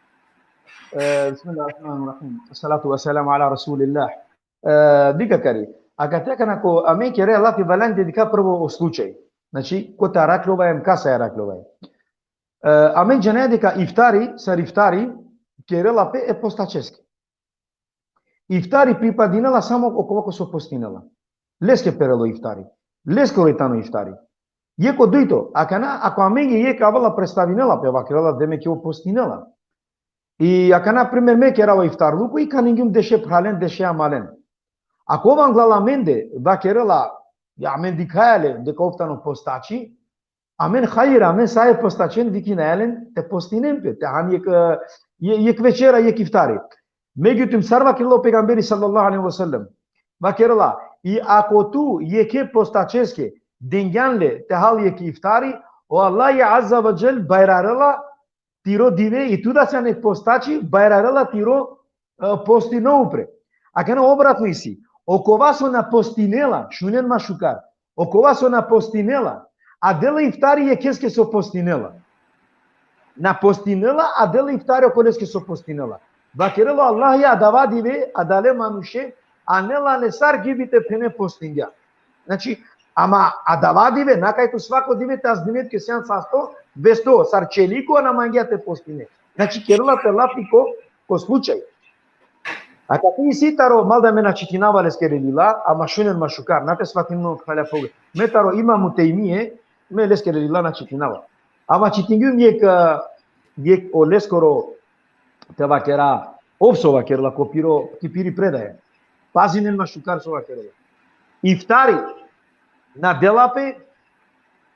E, bismillahirrahmanirrahim. Salatu ve selamu ala Resulillah. E, dikh akari. Akate akana ko amen kera lafi, valjani te dikha prvo o slučaj. Znači, kote arakhljova em kasa arakhljova. E, amen džanaja deka iftari, sar iftari, kerela pe e postačeske. Iftari pripadinela samo okova ko so postinela. Leske perela o iftari. Leskoro tano iftari. Jekh o dujto, akana, ako amenge jekh avela predstavinela pe, vakerela, demek ov postinela. I akana, primer, me kerava iftarluko i kaningjum deše phralen, deše amalen. Ako ov anglal amende vakerela, ja, amen dikhaja le deka ov tano postači, amen hajr, amen sa e postačen vikinaja len te postinen pe, te han jek, e, je-, jek večera, jek iftari. Međutim, sar vakerela o pejgamberi sallallahu alejhi ve sellem? Vakerela, i ako tu jekhe postačeske dengjan le te hal jek iftari, o Allahi azze ve dželle bajrarela tiro dive, i tu da sian jek postači, bajrarela tiro, e, postino upre. Akana obratno isi. Okova so na postinela, šunen ma šukar. Okova so na postinela, a dela iftari jekheske so postinela. Na postinela, a dela iftari okoleske so postinela. Vakerela o Allahi, adava dive, adale manuše, anela le sar gibi te phene postingja. Znači, ama adava dive, na kaj tu svako dive te azdine tuke sian sasto, vesto, sar čeliko, na mangea te postine. Znači, kerela pe lafi ko, ko slučaj. Akate isi taro, mal da me na čitinava leskere lila, ama šunen ma šukar, na te svatinen o phralja pogrešno. Me taro Imamu Tejmije, me leskere lila na čitinava. Ama čitingjum jek, e, jek oleskoro, te vakera, ov so vakerela ko piro, ki piri predaja. Pazinen ma šukar so vakerela. Iftari na dela pe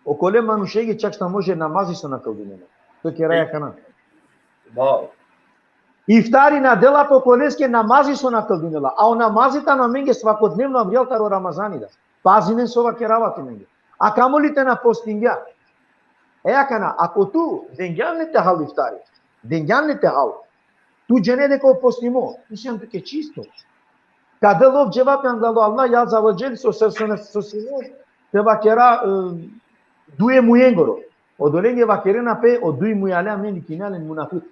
okole manušenge, čak šta može namazi so na kldinena. To keraja akana. Wow. Iftari na dela pe okoleske namazi so na kldinela. A o namazi tano amenge svakodnevno avrijal taro Ramazani da. Pazinen so vakerava tumenge. A kamoli te na postingja. E akana, ako tu dengjan le te hal iftari, dengjan le te hal, tu džane deka o postimo, tu sian tuke čisto. Ka del ov dževapi anglal o Allah azze ve dželle, so, so, so, so sine, te vakera, e, duje mujengoro. Odolenge vakerena pe, o duj mujale amen vikina len munafik.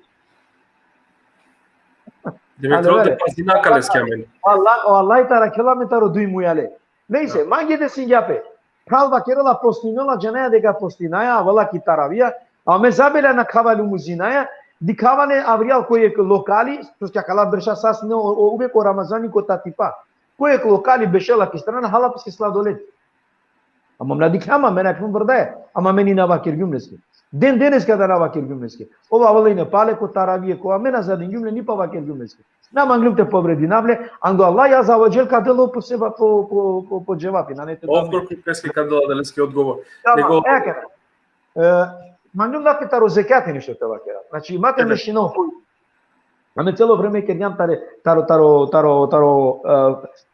Demek, trebela te pazina kaleske amen. Allah, o Allah tano arakhela amen taro duj mujale. Nejse, mange desingja pe. Phral vakerela postinela, džanaja deka postinaja, avela ki taravija, a me zabela na khava le, muzinaja, dikhava le avrijal ko jek lokali, soske akala berša sa sine o, o, uvek o Ramazani ko tatipa. Ko jek lokali bešela ki strana, hala peske sladoled. Ama me na dikhlja, ama me na khlum vrdaja, ama me ni na vakergjum leske. Den deneske da na vakergjum leske. Ov avela ine pale ko taravije, ko, a me na zadingjum le, ni pa vakergjum leske. Na manglum te povredinav le, ando Allah azze ve dželle ka del ov po seba, po, po, po, po dževapi, nane te... Ov korkori peske ka del adaleske odgovor. Tamam, nego, e, akana. E, manglum da te taro zekjati nešto te vakera. Znači, ma te mešina ov. Ame celo vreme kergjam tare, taro, taro, taro, taro, e,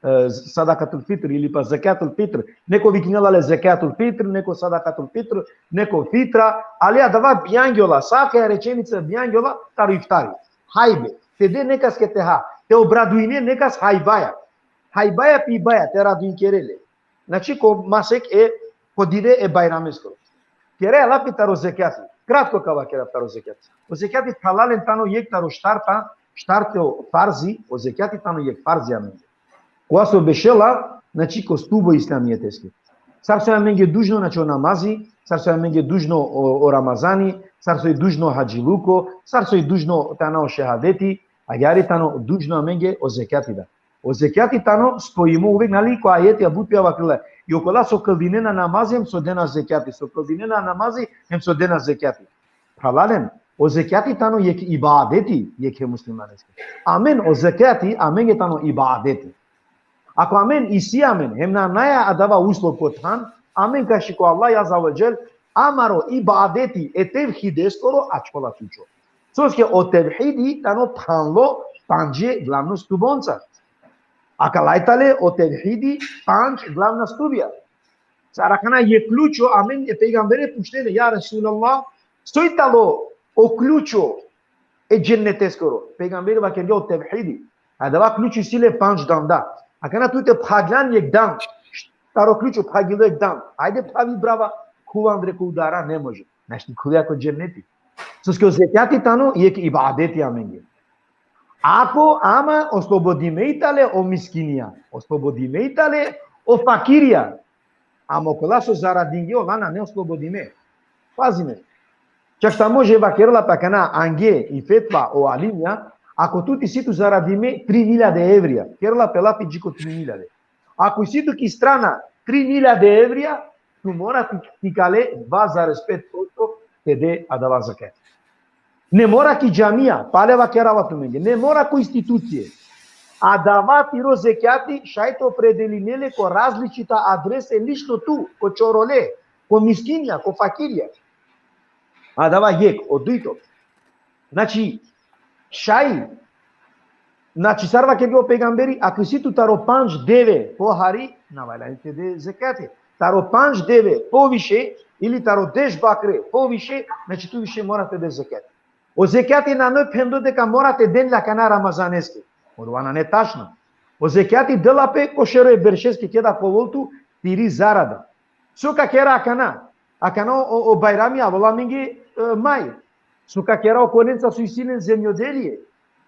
e, sadakatul fitr ili pa zekatul fitr. Neko vikinela le zekatul fitr, neko sadakatul fitr, neko fitra, ali adava bijangjola, saka rečenica bijangjola taro iftari. Hajbe, te de nekaske te ha, te obraduine nekas hajbaja. Hajbaja pibaja, te raduinkere le. Znači, ko masek e, ko dive e Bajrameskoro. Keraja lafi taro zekjati. Kratko ka vakera taro zekjati. O zekjati, phralalen, tano jek taro štarta, štarto farzi, o zekjati tano jek farzi amenge. Kova so bešela, znači, ko stubo islamijeteske. Sar so amenge dužno, znači, o namazi, sar so amenge dužno o, o Ramazani, sar so i dužno hadžiluko, sar so i dužno tano šehadeti, agjaar i tano dužno amenge o zekjati da. O zekjati tano spojimo uvek, nali, ko ajeti, a but pija vakerela. I okola so kldinena namazi hem so dena zekjati, so kldinena namazi hem so dena zekjati. Phralalen, o zekjati tano jek ibadeti jekhe muslimaneske. Amen, o zekjati amenge tano ibadeti. Ako amen isi amen, hem nanaja adava uslov ko than, amen ka šiko Allah azze ve dželle, amaro ibadeti e tevhideskoro ačhola tučo. Soske o tevhidi tano phanlo pandže glavno stubonca. Akala i tale o tevhidi pandž glavna stubija. Sar akana jek ključo, amen e pejgambere pučlele, ja Resulallah, soj tano o ključo e dženneteskoro? Pejgamberi vakergja o tevhidi. Adava ključo isi le pandž danda. Akana tu te phaglan jek dand, taro ključo phagilo jek dand. Ajde phavi brava, khuv andre ko udara, ne može. Našti khuvea ko dženneti. Soske o zekjati tano jek ibadeti amenge. Ako, ama oslobodime i tale o miskinija, oslobodime i tale o fakirija, ama okola so zaradinge, ola nane oslobodime. Pazime. Čak šta može vakerela pe akana ange i fetva o alimija, ako tu isi tu zaradime tri milijade evrija, kerela pe lafi dži ko tri milijade. Ako isi tu ki strana tri milijade evrija, tu mora ti, ti kale dva zarez pet posto te de adava zekjat. Ne mora ki džamija, pale vakerava tumenge. Ne mora ko institucije. Adava tiro zekjati šaj te opredelinel le ko različita adrese, lično tu, ko čorole, ko miskinja, ko fakirja. Adava jek, o dujto. Znači, šaj, znači, sar vakergja o pejgamberi, ako si tu taro pandž deve pohari, na valjani te de zekjati. Taro pandž deve poviše, ili taro deš bakre poviše, znači tu više mora te de zekjati. O zekjati nane phendo deka mora te den le akana Ramazaneske. Odova nane tačno. O zekjati dela pe ko šero e beršeske, keda ka ovel tu tiri zarada. So ka kera akana? Akana o, o Bajrami avela amenge, e, maj. So ka kera okolenca so isi len zemjodelie?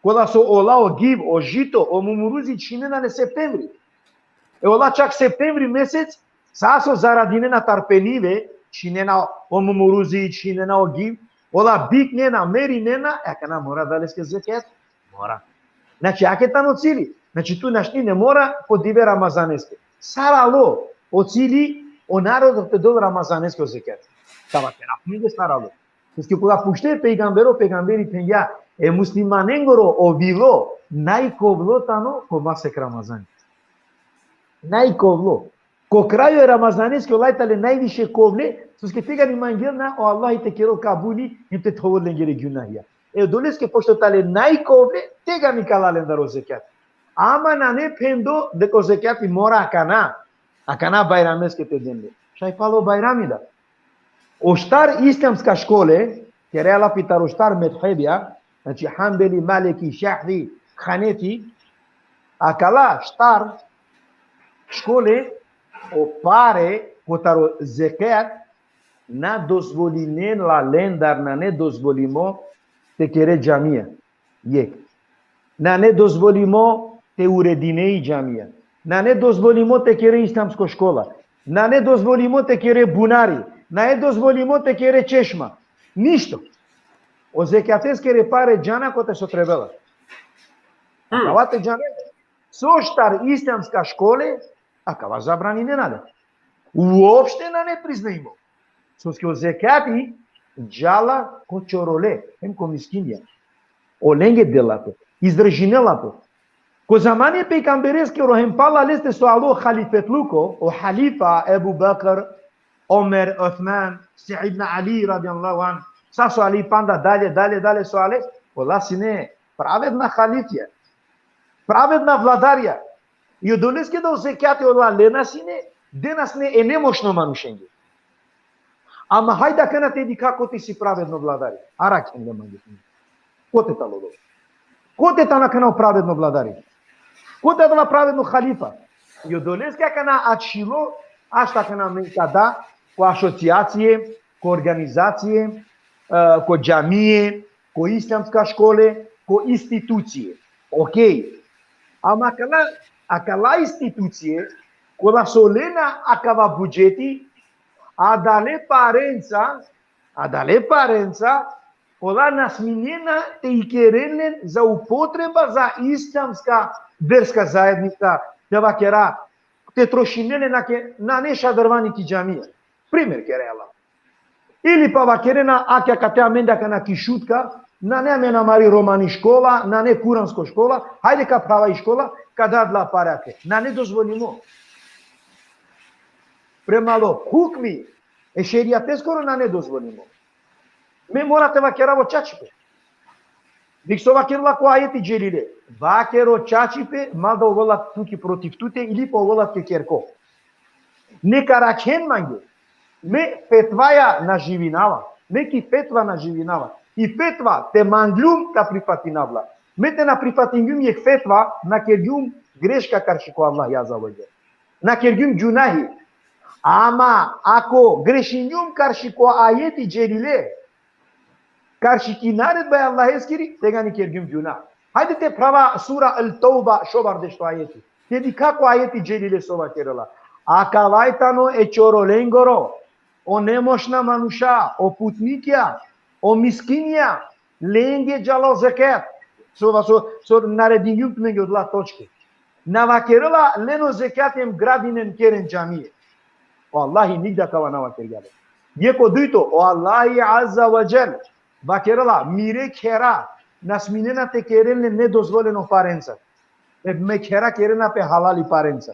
Kola so ola o giv, o žito, o mumuruzi čhinena le septembri. E ola čak septembri mesec, sa so zaradinena tar pe njive, čhinena o mumuruzi, čhinena o giv, ola biknena, merinena, e akana mora da leske zekjat? Mora. Znači, ake tano cili. Znači, tu našti ne mora ko dive Ramazaneske. Sar alo o cili, o narodo te del Ramazaneske o zekjat. Ka vakera amenge sar alo. Soske kola pučle pejgambero, pejgamberi phengja, e muslimanengoro o vilo najkovlo tano ko masek Ramazan. Najkovlo. Ko krajo e Ramazaneske olaj tale najviše kovle, soske tegani mangel na o Allahi te kerel kabuli, hem te thovol lengere gjunahja. E odoleske pošto tale najkovle, tegani ka la lendar o zekjat. Ama nane phendo deka o zekjati mora akana, akana Bajrameske te den le. Šaj palo Bajrami da. O štar islamska škole, kera lafi taro štar medhebja, znači Hanbeli, Maliki, Šafi, Hanefi, akala štar škole, o pare kotaro zekjat na dozvolinena lendar, nane dozvolimo te kere džamija. Jek. Nane dozvolimo te uredine i džamija. Nane dozvolimo te kere islamsko škola. Nane dozvolimo te kere bunari. Nane dozvolimo te kere češma. Ništo. O zekjateskere pare džana kote so trebela. Hmm. Akava te džane. So štar islamska škole, akava zabraninena le. Uopšte nane priznajmo. Soske o zekjati džala ko čorole, hem ko miskinja. Olenge dela pe, izdržinela pe. Ko zamani e pejgambereskoro hem pala leste so alo halifetluko, o halifa Ebu Bekr, Omer, Osman, Seidna Ali radijallahu anh, sa so ale panda dalje, dalje, dalje so ale, ola sine pravedna halifja, pravedna vladarja. I odoleske da o zekjati ola lena sine, dena sine e nemoćno manušenge. Ama hajde akana te dikha kote si pravedno vladari. Arakhen le mange. Kote tano odova? Kote tano akana o pravedno vladari? Kote tano pravedno halifa? I odoleske akana ačhilo, ašta akana me ka da, ko asocijacije, ko organizacije, e, ko džamije, ko islamska škole, ko institucije. Okej. Ama akala, akala institucije, kola so lena akava budžeti, adale parenca, adale parenca, ola na sminena te ikeren len za upotreba za islamska verska zajednica, te vakera, te trošinen len ake, nane šadrvani ki džamija. Primer kerela. Ili pa vakerena, ake akate amende akana ki Šutka, nane amen amari romani škola, nane kuransko škola, hajde ka prava i škola, ka da adala pare ake. Nane dozvolimo. Prema o hukmi e šerijateskoro nane dozvolimo. Me mora te vakerav o čačipe. Dikh so vakerela ko ajeti dželile. Vaker o čačipe, ma da ovela tuke protiv tute ili pa ovela tuke kerko. Neka arakhen mange. Me fetvaja na živinava. Me ki fetva na živinava. I fetva te manglum ka prifatinav la. Me te na prifatingjum jekh fetva, na kergjum greška karši ko Allah azze ve dželle. Na kergjum gjunahi. Ama ako grešingjum karši ko ajeti dželile, karši ki naredba e Allaheskiri, tegani kergjum gjunah. Hajde te prava sura Al-Tauba, šovardeš to ajeti. Te dikha ko ajeti dželile so vakerela. Akava tano e čorolengoro, o nemoćna manuša, o putnikja, o miskinja, lenge džala o zekjat. So, so, so naredingjum tumenge odola točke. Na vakerela len o zekjat hem gradinen, keren džamije. O Allahi nigde akava na vakergja le. Jekh. O dujto, o Allahi azze ve dželle vakerela, mire khera na sminena te keren len nedozvoleno parenca. E, me khera kerena pe halali parenca.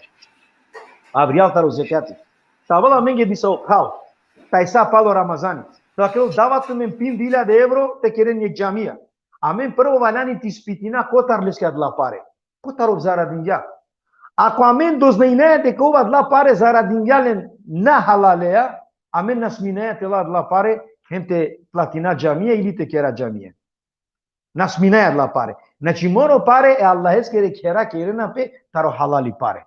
Avrijal taro zekjati. Te avel amenge disavo phral. Tajsa palo Ramazani. Te vakerel: Dava tumen pin iljade evro te keren jekh džamija. Amen prvo valjani te ispitina kotar leske adala pare. Kotar ov zaradingja. Ako amen doznajnaja deka ov adala pare zaradingja len na halaleja, amen na sminaja te la adala pare hem te platina džamija ili te kera džamija. Na sminaja adala pare. Znači, mora o pare e Allaheskere khera kerena pe taro halali pare.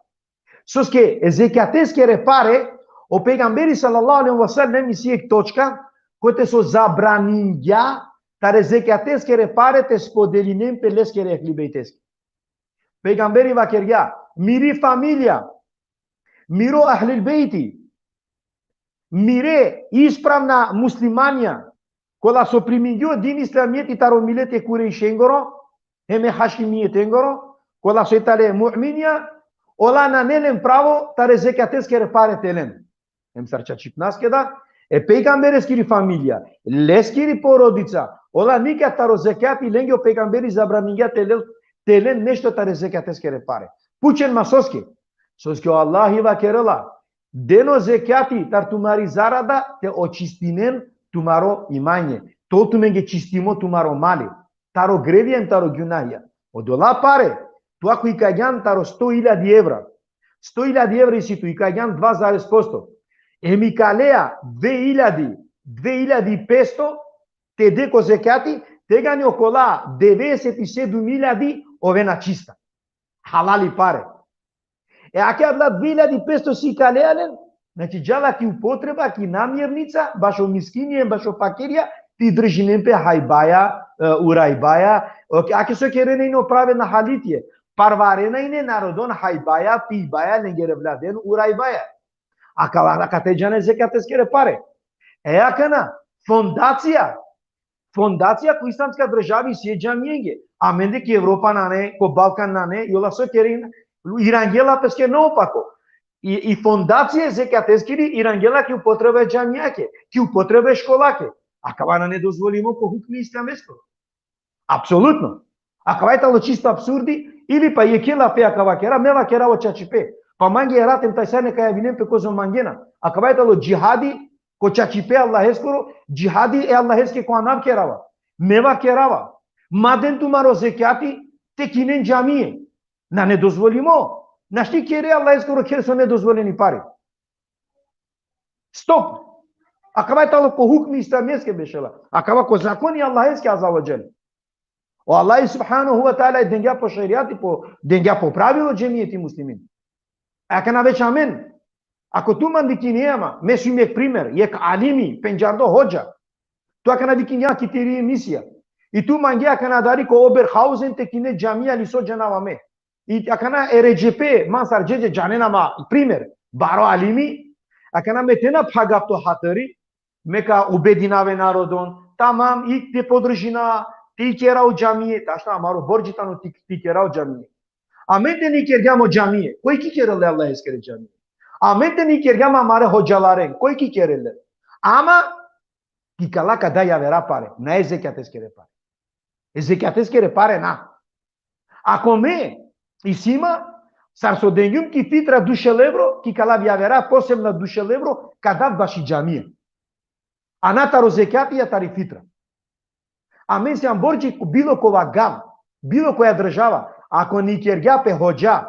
Soske e zekjateskere pare, o pejgamberi sallallahu alejhi ve sellem isi jekh točka, kote so zabraningja tare zekjateskere pare te spodelinen pe leskere ehli bejteske. Pejgamberi vakergja: Miri familija, miro ehli bejti, mire ispravna muslimanja, kola so primingje o din islamijeti taro mileti e Kurejšengoro, hem e Hašimijetengoro, kola so i tale mu'minja, ola nane len pravo tare zekjateskere pare te len. Hem sar čačipnaske da, e pejgambereskiri familija, leskiri porodica, ola nikad taro zekjati lenge o pejgamberi zabraningja te len, te len nešto tare zekjateskere pare. Pučen ma soske. Soske o Allahi vakerela: Den o zekjati tar tumari zarada te očistinen tumaro imanje. Te ol tumenge čistimo tumaro mali. Taro grevija hem taro gjunahija. Odola pare, tu ako ikagjan taro sto iljadi evra. Sto iljadi evra isi tu, ikagjan dva zarez posto. Hem ikalea dve iljadi, dve iljadi i petsto, te de ko zekjati, tegani okola devedeset i sedum iljadi ovena čista. Halali pare. E, ake adala dve iljadi i petsto so ikalea len, znači, džala ki upotreba, ki namirnica, bašo miskinija, bašo fakirija, te idržinen pe hajbaja, e, urajbaja, o, ake so kerena ine o pravedna halitije, parvarena ine narodon hajbaja, pijbaja, lengere evladen urajbaja. Akava, akate džana e zekjateskere pare. E, akana, fondacija, fondacija ko Islamska Država isi e džamijenge. Amende ki Evropa nane, ko Balkan nane, i ola so kerena, irangje la peske naopako. I, i fondacija e zekjateskiri irangje la ki upotreba e džamijake, ki upotreba e školake. Akava nane dozvolimo ko hukmi islameskoro. Apsolutno. Akava i tano čisto apsurdi, ili pa jekhe lafe akava kera, me vakerava o čačipe. Pa mange erat hem tajsa neka javinen pe kozom mangena. Akava i tano džihadi, ko čačipe Allaheskoro, džihadi e Allaheske ko anav kerava. Me vakerava. Ma den tumaro zekjati, te kinen džamije. Nane dozvolimo. Našti kere Allaheskoro kher so nedozvoleni pare. Stop. Akava i tano ko hukmi islameske bešela. Akava ko zakoni Allaheske azze ve dželle. O Allah subhanahu ve teala dengja po šerijati, po, dengja po pravilo džemijeti muslimin. Akana već amen. Ako tu man vikinea ma, me sijum jekh primer, jekh alimi, pendžardo hodža. Tu akana vikingjan ki tiri emisija. I tu mange akana adari ko Oberhausen te kine džamija, ili so džanava me. I akana e Redžepe, man sar džedže džanena ma primer, baro alimi, akana me te na phagav to hatari, me ka ubedinav e narodon, tamam, i te podržina, te ikera o džamije, tačno amaro bordži tano te, te ikera o džamije. Amen te na ikergjam o džamije, koj ka ikerel e Allaheskere džamije? Amen te na ikergjam amare hodžalaren, koj ka ikerel le? Ama, ki kala ka da javera pare, na e zekjateskere pare. E zekjateskere pare na. Ako me, isi ma, sar so dengjum ki fitra dušel evro, ka ikalav javera posebna dušel evro, ka dav baši džamije. A na taro zekjati, a tari fitra. Amen sijam bordži ko bilo kova gav, bilo koja država, ako na ikergja pe hodža,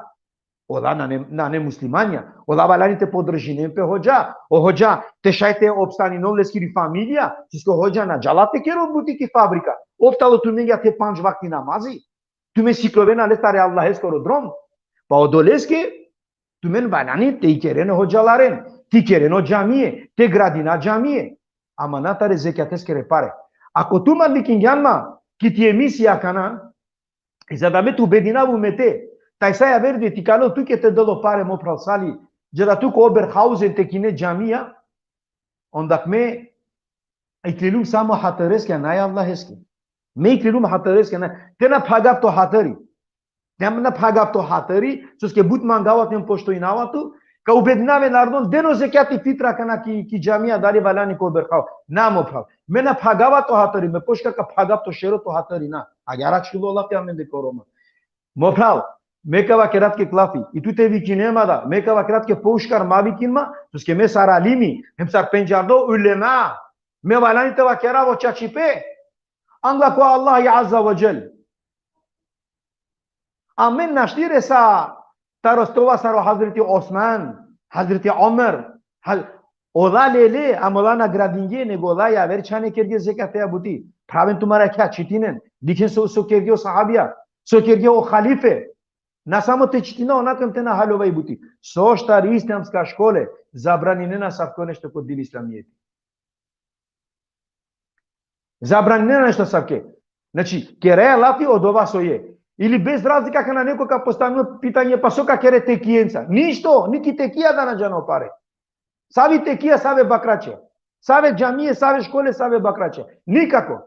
ola nane, nane muslimanja, ola valjani te podržinen pe hodža, o hodža te šaj te opstaninol leskiri familija, soske o hodža na džala te kerol buti ki fabrika, ov tano tumenge te pandž vakti namazi, tumen sikljovena lestare Allaheskoro drom, pa odoleske, tumen valjani te ikeren e hodžalaren, te ikeren o džamije, te gradina džamije. Ama na tare zekjateskere pare. Ako tu man vikingjan ma, ki ti emisija akana, i za da me te ubedinav umete, tajsa javer de te ikalel tuke te del o pare, mo phral Sali, dža da tu ko Oberhausen te kine džamija, onda me iklilum samo hatareske, a na e Allaheske. Me iklilum hatareske, na, te na phagav to hatari. Te na phagav to hatari, soske but mangava tu, poštojnava tu, ka ubedinav e narodon, den o zekjati, fitra akana ki, ki džamija, adari valjani ko Oberhausen. Na, mo phral. Me na phagava to hatari, me pošukar ka phagav to šero to hatari, na. Agjaar ačhilo lafi amende ko Roma. Mo phral, Me ka vakerav tuke lafi. I tu te vikine ma da. Me ka vakerav tuke pouškar ma vikin ma. Soske me sar alimi, hem sar pendžardo ulema, me valjani te vakerav o čačipe. Angla ko Allahi Azza ve Dželle. Amen našti re sa taro stova sar o Hazreti Osman, Hazreti Omer, hal, ola lele, ama ola na gradinge, nego ola javer čhane kerge zekate a buti. Phraven tumare akhja, čitinen, dikhen so, so kerge o sahabija, so kerge o halife. Na samo te čitina, onako hem te na haljova i buti. Soštar islamska škole zabraninena savko nešto ko din islamijeti. Zabraninena nešto savke. Znači, keraja lafi odova so e. Ili bez razlika kana neko ka postavini pitanje, pa so ka kere tekijenca. Ništo, niti tekija da na džana o pare. Savi tekija, save bakrače. Save džamije, save škole, save bakrače. Nikako.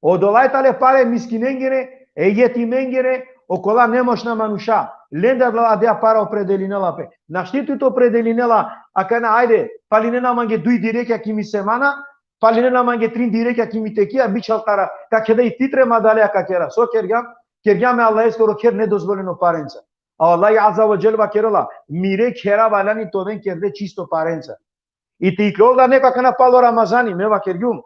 Odola tane pare miskinengere, e jetimengere, okola nemoćna manuša. Lende adala, adea para opredelinela pe. Našti tu te opredelinela, akana ajde, falinena mange duj direkja ki mi semana, falinena mange trin direkja ki mi tekija, bičhal tara, ka keda i fitre ma dale ka kera. So kergjam? Kergjam e Allaheskoro kher nedozvoleno parenca. A Allahi Azza ve Dželle vakerela, mire khera valjani te oven kerde čisto parenca. I te iklol da neko akana palo Ramazani, me vakergjum.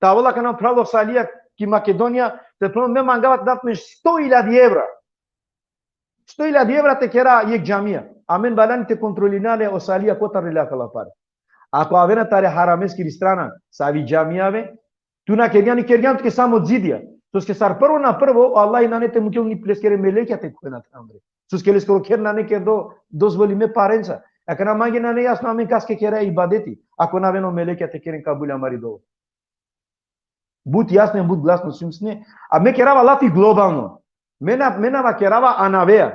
Te avol akana phral o Salija ki Makedonija, te phral, me mangava te dav tumen sto iljadi evra. Sto iljadi evra te kera jekh džamija. Amen valjani te kontrolina le o Salija kotar lele akala pare. Ako avena tari harameskiri strana, savi džamija ave, tu na kergjan, i kergjan tuke samo zidija. Soske sar prvo na prvo, o Allahi nane te mukel ni leskere melekja te khuven tandre. Soske leskoro kher nane kerdo dozvolime parenca. Akana mange nane jasno amen kaske kera ibadeti, ako na avena o melekja te keren kabul amari dova. But jasno, but glasno sumsne. A me kerava lafi globalno. Me na, me na vakerava anavea.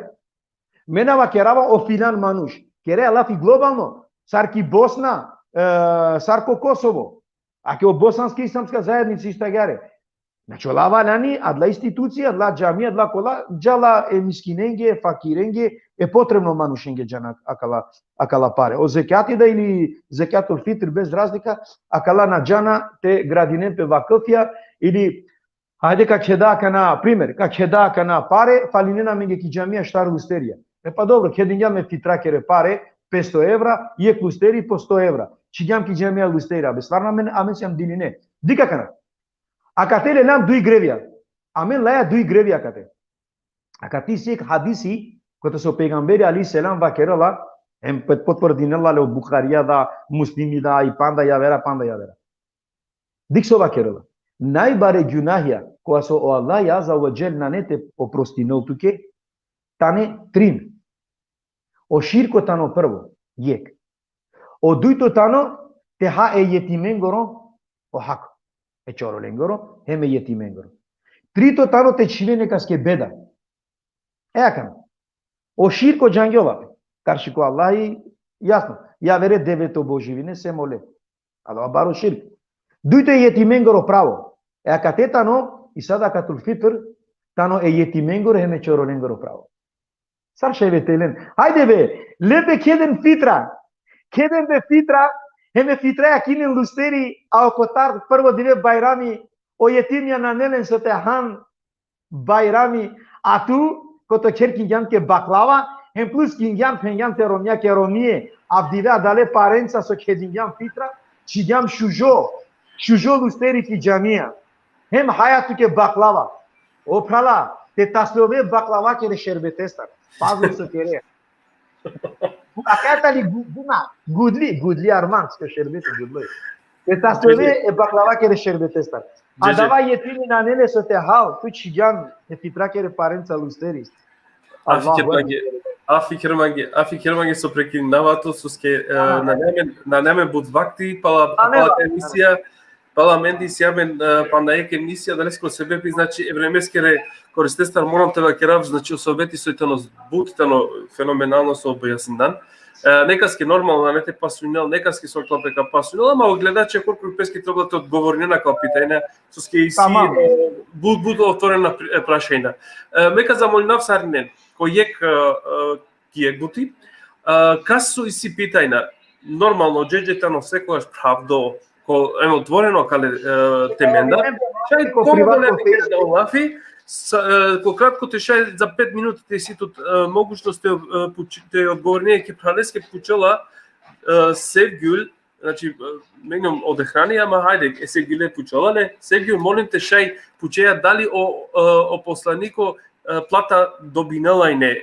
Me na vakerava o filan manuš. Keraja lafi globalno. Sar ki Bosna, e, sar ko Kosovo. Ake o bosanska islamska zajednica isto agjaar e. Znači, ola valjani, adala institucija, adala džamija, adala kola, džala e miskinenge, e fakirenge, e potrebno manušenge džana akala, akala pare. O zekjati da ili zekjatul fitr, bez razlika, akala na džana te gradinen pe vakfija ili, ajde, ka keda akana, primer, ka keda akana pare, falinena amenge ki džamija štar lusterija. E pa dobro, kedingjam e fitrakere pare, petsto evra, jekh lusteri po sto evra. Čhigjam ki džamija lusteri, abe stvarno amen, amen sijam diline. Dikh akana. Akate leljam duj grevija. Amen laja duj grevija akate. Akate isi jekh hadisi, kote so pejgamberi alejhi selam vakerela, hem pot-, potvrdinela le o Buharija da, Muslimi da, i panda javera, panda javera. Dikh so vakerela. Najbare gjunahja, koja so o Allah Azza ve Dželle nane te oprostinel tuke, tane trin. O širko tano prvo, jekh. O dujto tano te ha e jetimengoro o hako. E čorolengoro, hem e jetimengoro. Trito tano te čhive nekaske beda. E akana. O širko džangjola pe. Karši ko Allahi, jasno. Javere deveto boživine, sem ole. Adava baro širk. Dujto e jetimengoro pravo. E akate tano, i sadakatul fitr, tano e jetimengoro hem e čorolengoro pravo. Sar šaj ve te len. Hajde be, le be kheden fitra. Kheden be fitra, hem e fitraja kinen lusteri, a o kotar prvo dive Bajrami, o jetimja nane len so te han Bajrami, a tu, koto kher kingjam tuke baklava, hem plus kingjam, phengjan te romnja ke romnie, avdive adale parenca so kedingjam fitra, čhigjam šužo, šužo lusteri ki džamija. Hem haja tuke baklava. O phrala, te taslove baklavakere šerbetestar. Pazi so kere. Akate li gu-, guna, gudli, gudli armansko šerbeti gudlo. Te taslove e baklavakere šerbetestar. Džedže. Adava jetimi nane le so te hal, tu čhigjam e fitrakere parenca lusteri. A fikir mange, a fikir mange, a fikir mange so prekininava tut, soske, e, nane amen, nane amen but vakti, pala, pala ka emisija, pala amende isi amen, e, panda jekh emisija, adaleske o sebepi, znači, e vremeskere koristestar moram te vakerav, znači, o sohbeti soj tano but, tano fenomenalno so objasnindan. E, nekaske normalno, nane te pasunel, nekaske so klape ka pasunel, ama o gledačija korkori peske trebela te odgovorinen akala pitanja, soske isi, e, but, but otvorena pri-, e, prašanja. E, me ka zamolinav sarinen, ko jekh, e, e, ki jekh buti. E, kas so isi pitanja, normalno, džedže tano sekogaš pravdo, Ko, em, otvoreno kale, e, temenda. Šaj Ko komodno privatno ne te lafi, sa, e, ko kratko te šaj za pet minuti te si tut, e, mogućnost te, e, puč-, te odgovornije ki praleske pučela, e, Sevgjul, znači, e, menjom odehrani, ama hajde, e Sevgjule pučela, ne, Sevgjul, molim te šaj pučeja dali o, e, o poslaniko, e, plata dobinela i ne,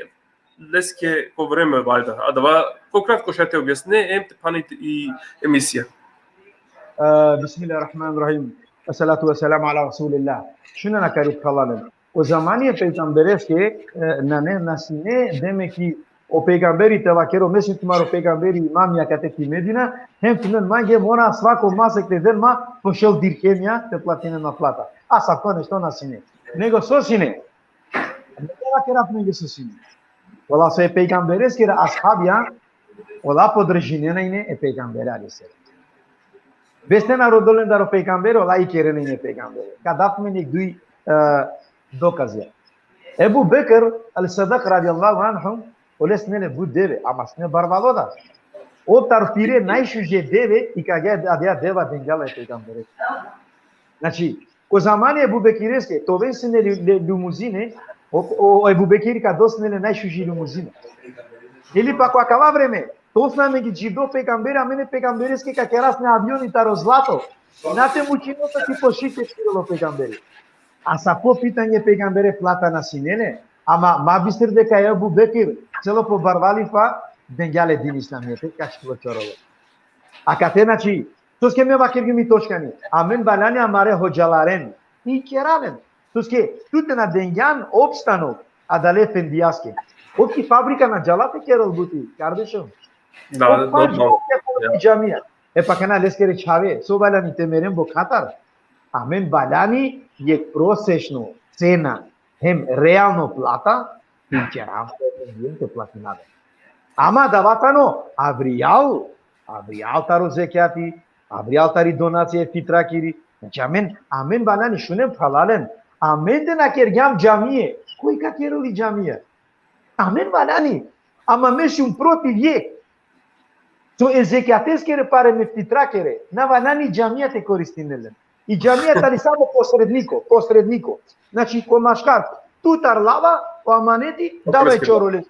leske ko vreme valjda. Adava, ko kratko šaj te objasne, em te pani i emisija. E, Bismillahirrahmanirrahim. Esselatu vesselamu ala Resulillah. Šunen akari phralalen. O zamani e pejgambereske, e, nane, na sine, demek ki o pejgamberi te vakero, me si tumaro pejgamberi, imami akate ki Medina, hem tumen mange mora svako masek te den ma po šel dirhemja te platinen ma plata. Asavko nešto na sine. Nego so sine. Ne vakera mange so sine. Ola so e pejgambereskere ashabija, ola podržinena ine e pejgambere alejhi selam. Bes te na rodolendar o pejgamberi, ola ikerena ine e pejgambere. Ka dav tumen jekh duj, e, dokazija. Ebu Bekr el-Sedik radijallahu anhu, oles nele but deve, ama sine barvalo da. O taro pire najšuže deve, ikagja, adaja deva dengja la e pejgambere. Znači, ko zamani e Ebu Bekireske, te oven sine li, li, limuzine, o, o, o Ebu Bekiri ka del sine le najšuži limuzine. Ili pak ko akava vreme, te ov sine amenge dživdo pejgamberi, amen e pejgambereske ka kera sine avioni taro zlato. Na te mučinel pe ti po šik te čhirel o pejgamberi. Asavko pitanje, pejgambere plata na sine le, ama ma bistar deka e Ebu Bekir, celo po barvalipa, dengja le din islamijete, ka čhilo čorolo. Akate, znači, soske me vakergjum i točkani, amen valjani amare hodžalaren, ikeralen. Soske tu te na dengjan opstanok adale efendijaske. Ov ki fabrika na džala te kerel buti, kardeşim. Da, Ov panč normalno. Vakte pere džamija. E pa kana leskere čhave, so valjani te meren bo katar. Amen valjani jekh prosečno cena, hem realno plata, te ikerel, te platinel. Ama adava tano avrijal, avrijal taro zekjati, avrijal tari donacija, fitra kiri. Znači, amen, amen valjani, šunen phralalen, amen te na kergjam džamije, koj ka kerel i džamija? Amen valjani, ama me sijum protiv jekh. So e zekjateskere pare me fitra kere, na valjani džamija te koristinel len. I džamija tani samo posredniko, posredniko. Znači, ko maškar, tutar lava, o amaneti, dava e čorole.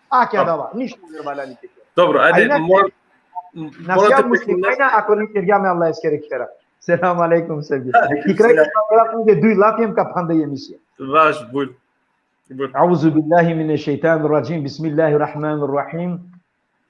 Akja dava, ništo ne valjani te kere. Dobro, ajde, Ajna, mora, na mora sija te muslimanja, ako ne kergjam e Allaheskere kera. Selamu alejkum, Sevgi. Alejkum Ki kraj selam. ka pela mange duj lafi hem ka phanda i emisija. Vaš, bujr. Bujr. أعوذ بالله من الشيطان الرجيم. بسم الله الرحمن الرحيم.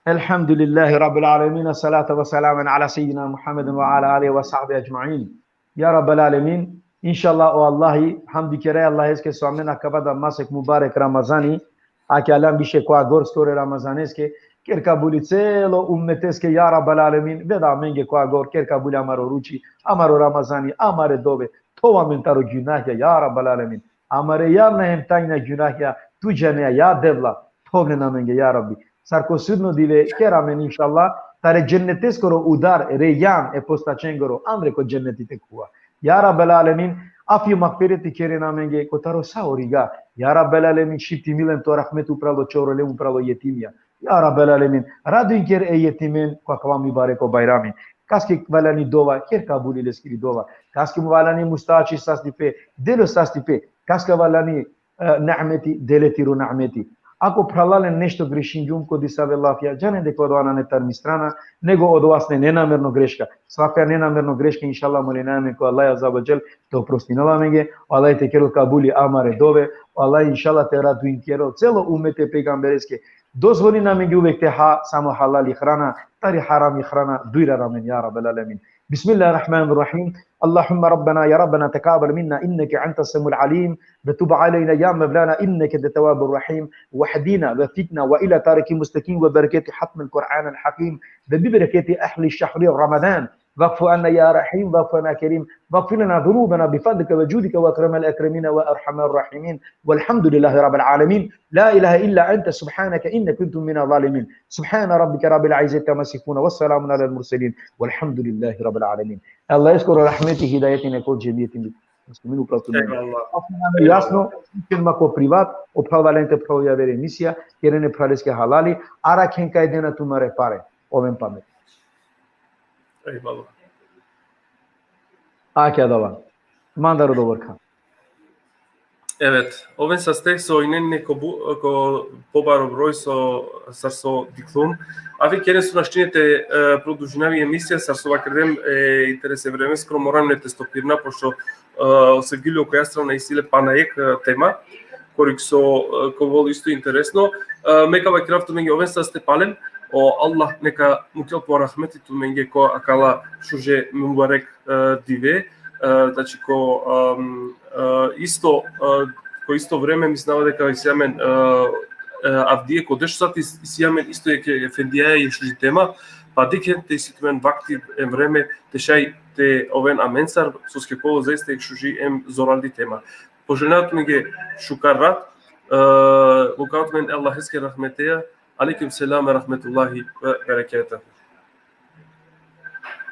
الحمد لله رب العالمين. الصلاة والسلام على سيدنا محمد وعلى آله وصحبه أجمعين. يا رب العالمين. Inšallah, o Allahi, hamdi kera e Allaheske so amen akava da masek mubarek Ramazani, ake alam više ko agor skoro Ramazaneske, ker kabuli celo ummeteske, ja Rabbel Alemin, veda amenge ko agor, ker kabuli amaro ruči, amaro Ramazani, amare dove, thov amen taro gjunahja, ja Rabbel Alemin. Amare javna hem tajna gjunahja, tu džanea, ja Devla, thov len amenge, ja Rabbi. Sar ko sudno dive, ker amen, inšallah, tare dženneteskoro udar, rejan e postačengoro, amre ko dženneti te khuva. Ja Rabbel Alemin, afi magfireti keren amenge, kotaro sa o riga. Ja Rabbel Alemin, šipti milen to rahmet upral o čorole, upral o jetimja. Ja Rabbel Alemin, raduin ker e jetimen ko akava mubareko Bajrami. Kaske valjani dova, ker kabuli leskiri dova. Kaske valjani mustači sastipe, delo sastipe. Kaske valjani, e, nameti, dele tiro nameti. Ako phralalen nešto grešingjum ko disave lafja, džanen deka odova nane tar mi strana, nego odova sine nenamerno greška. Svaka nenamerno greška, inšallah, molinaja amen ko Allah azze ve dželle, te oprostinel amenge, o Allah te kerel kabuli amare dove, o Allah inšallah te raduin kerel celo ummeti e pejgambereske, dozvolin amenge uvek te ha samo halali hrana, tari harami hrana dujrar amen, ja Rabbel Alemin. بسم الله الرحمن الرحيم. اللهم ربنا يا ربنا تقبل منا إنك أنت السميع العليم، وتب علينا يا مولانا إنك أنت التواب الرحيم، واهدنا وفقنا وإلى طريق مستقيم وبركة ختم القرآن الحكيم وببركة أهل شهر رمضان، واعف عنا يا رحيم، واعف عنا كريم، واغفر لنا ذنوبنا بفضلك وجودك وأكرم الأكرمين وأرحم الراحمين، والحمد لله رب العالمين. لا إله إلا أنت سبحانك إني كنت من الظالمين. سبحان ربك رب العزة عما يصفون، وسلام على المرسلين، والحمد لله رب العالمين. Allaheskoro rahmeti, hidajeti nek ovel džemijeti muslimin upral tumen. Eyvallah. Jasno, ken ma ko privat, o phral valjani te phral javer emisija, keren e phraleske halali, arakhen kaj dena tumare pare, oven pamet. Eyvallah. Ake adava. Mandar odobor ka. Evet, oven saste so inen neko bu, ko pobaro broj so, sar so dikhljum. Avi kere so našti ine te, e, produžinav i emisija, sar so vakerdem, e, interese vremeskoro, moram ine te stopirna, pošto, e, o Sevgili okoja strana isi le pana jekh, e, tema, kori so, e, ka ovel isto interesno. E, me ka vakerav tumenge oven saste palem, o Allah neka mukhel po rahmeti tumenge ko akala šuže mubarek, e, dive, e, znači ko, em, e, isto, e, ko isto vreme mislinava deka isi amen, e, e, avdive ko deš sati isi amen isto jekh efendijaja, jekh šuži tema, pa dikhen te isi tumen vakti em vreme te šaj te oven amencar, soske kolo zaista jekh šuži em zoraldi tema. Poželinav tumenge šukar rat, e, mukav tumen e Allaheske rahmeteja, alejkum selam ve rahmetullahi ve berekatuhu.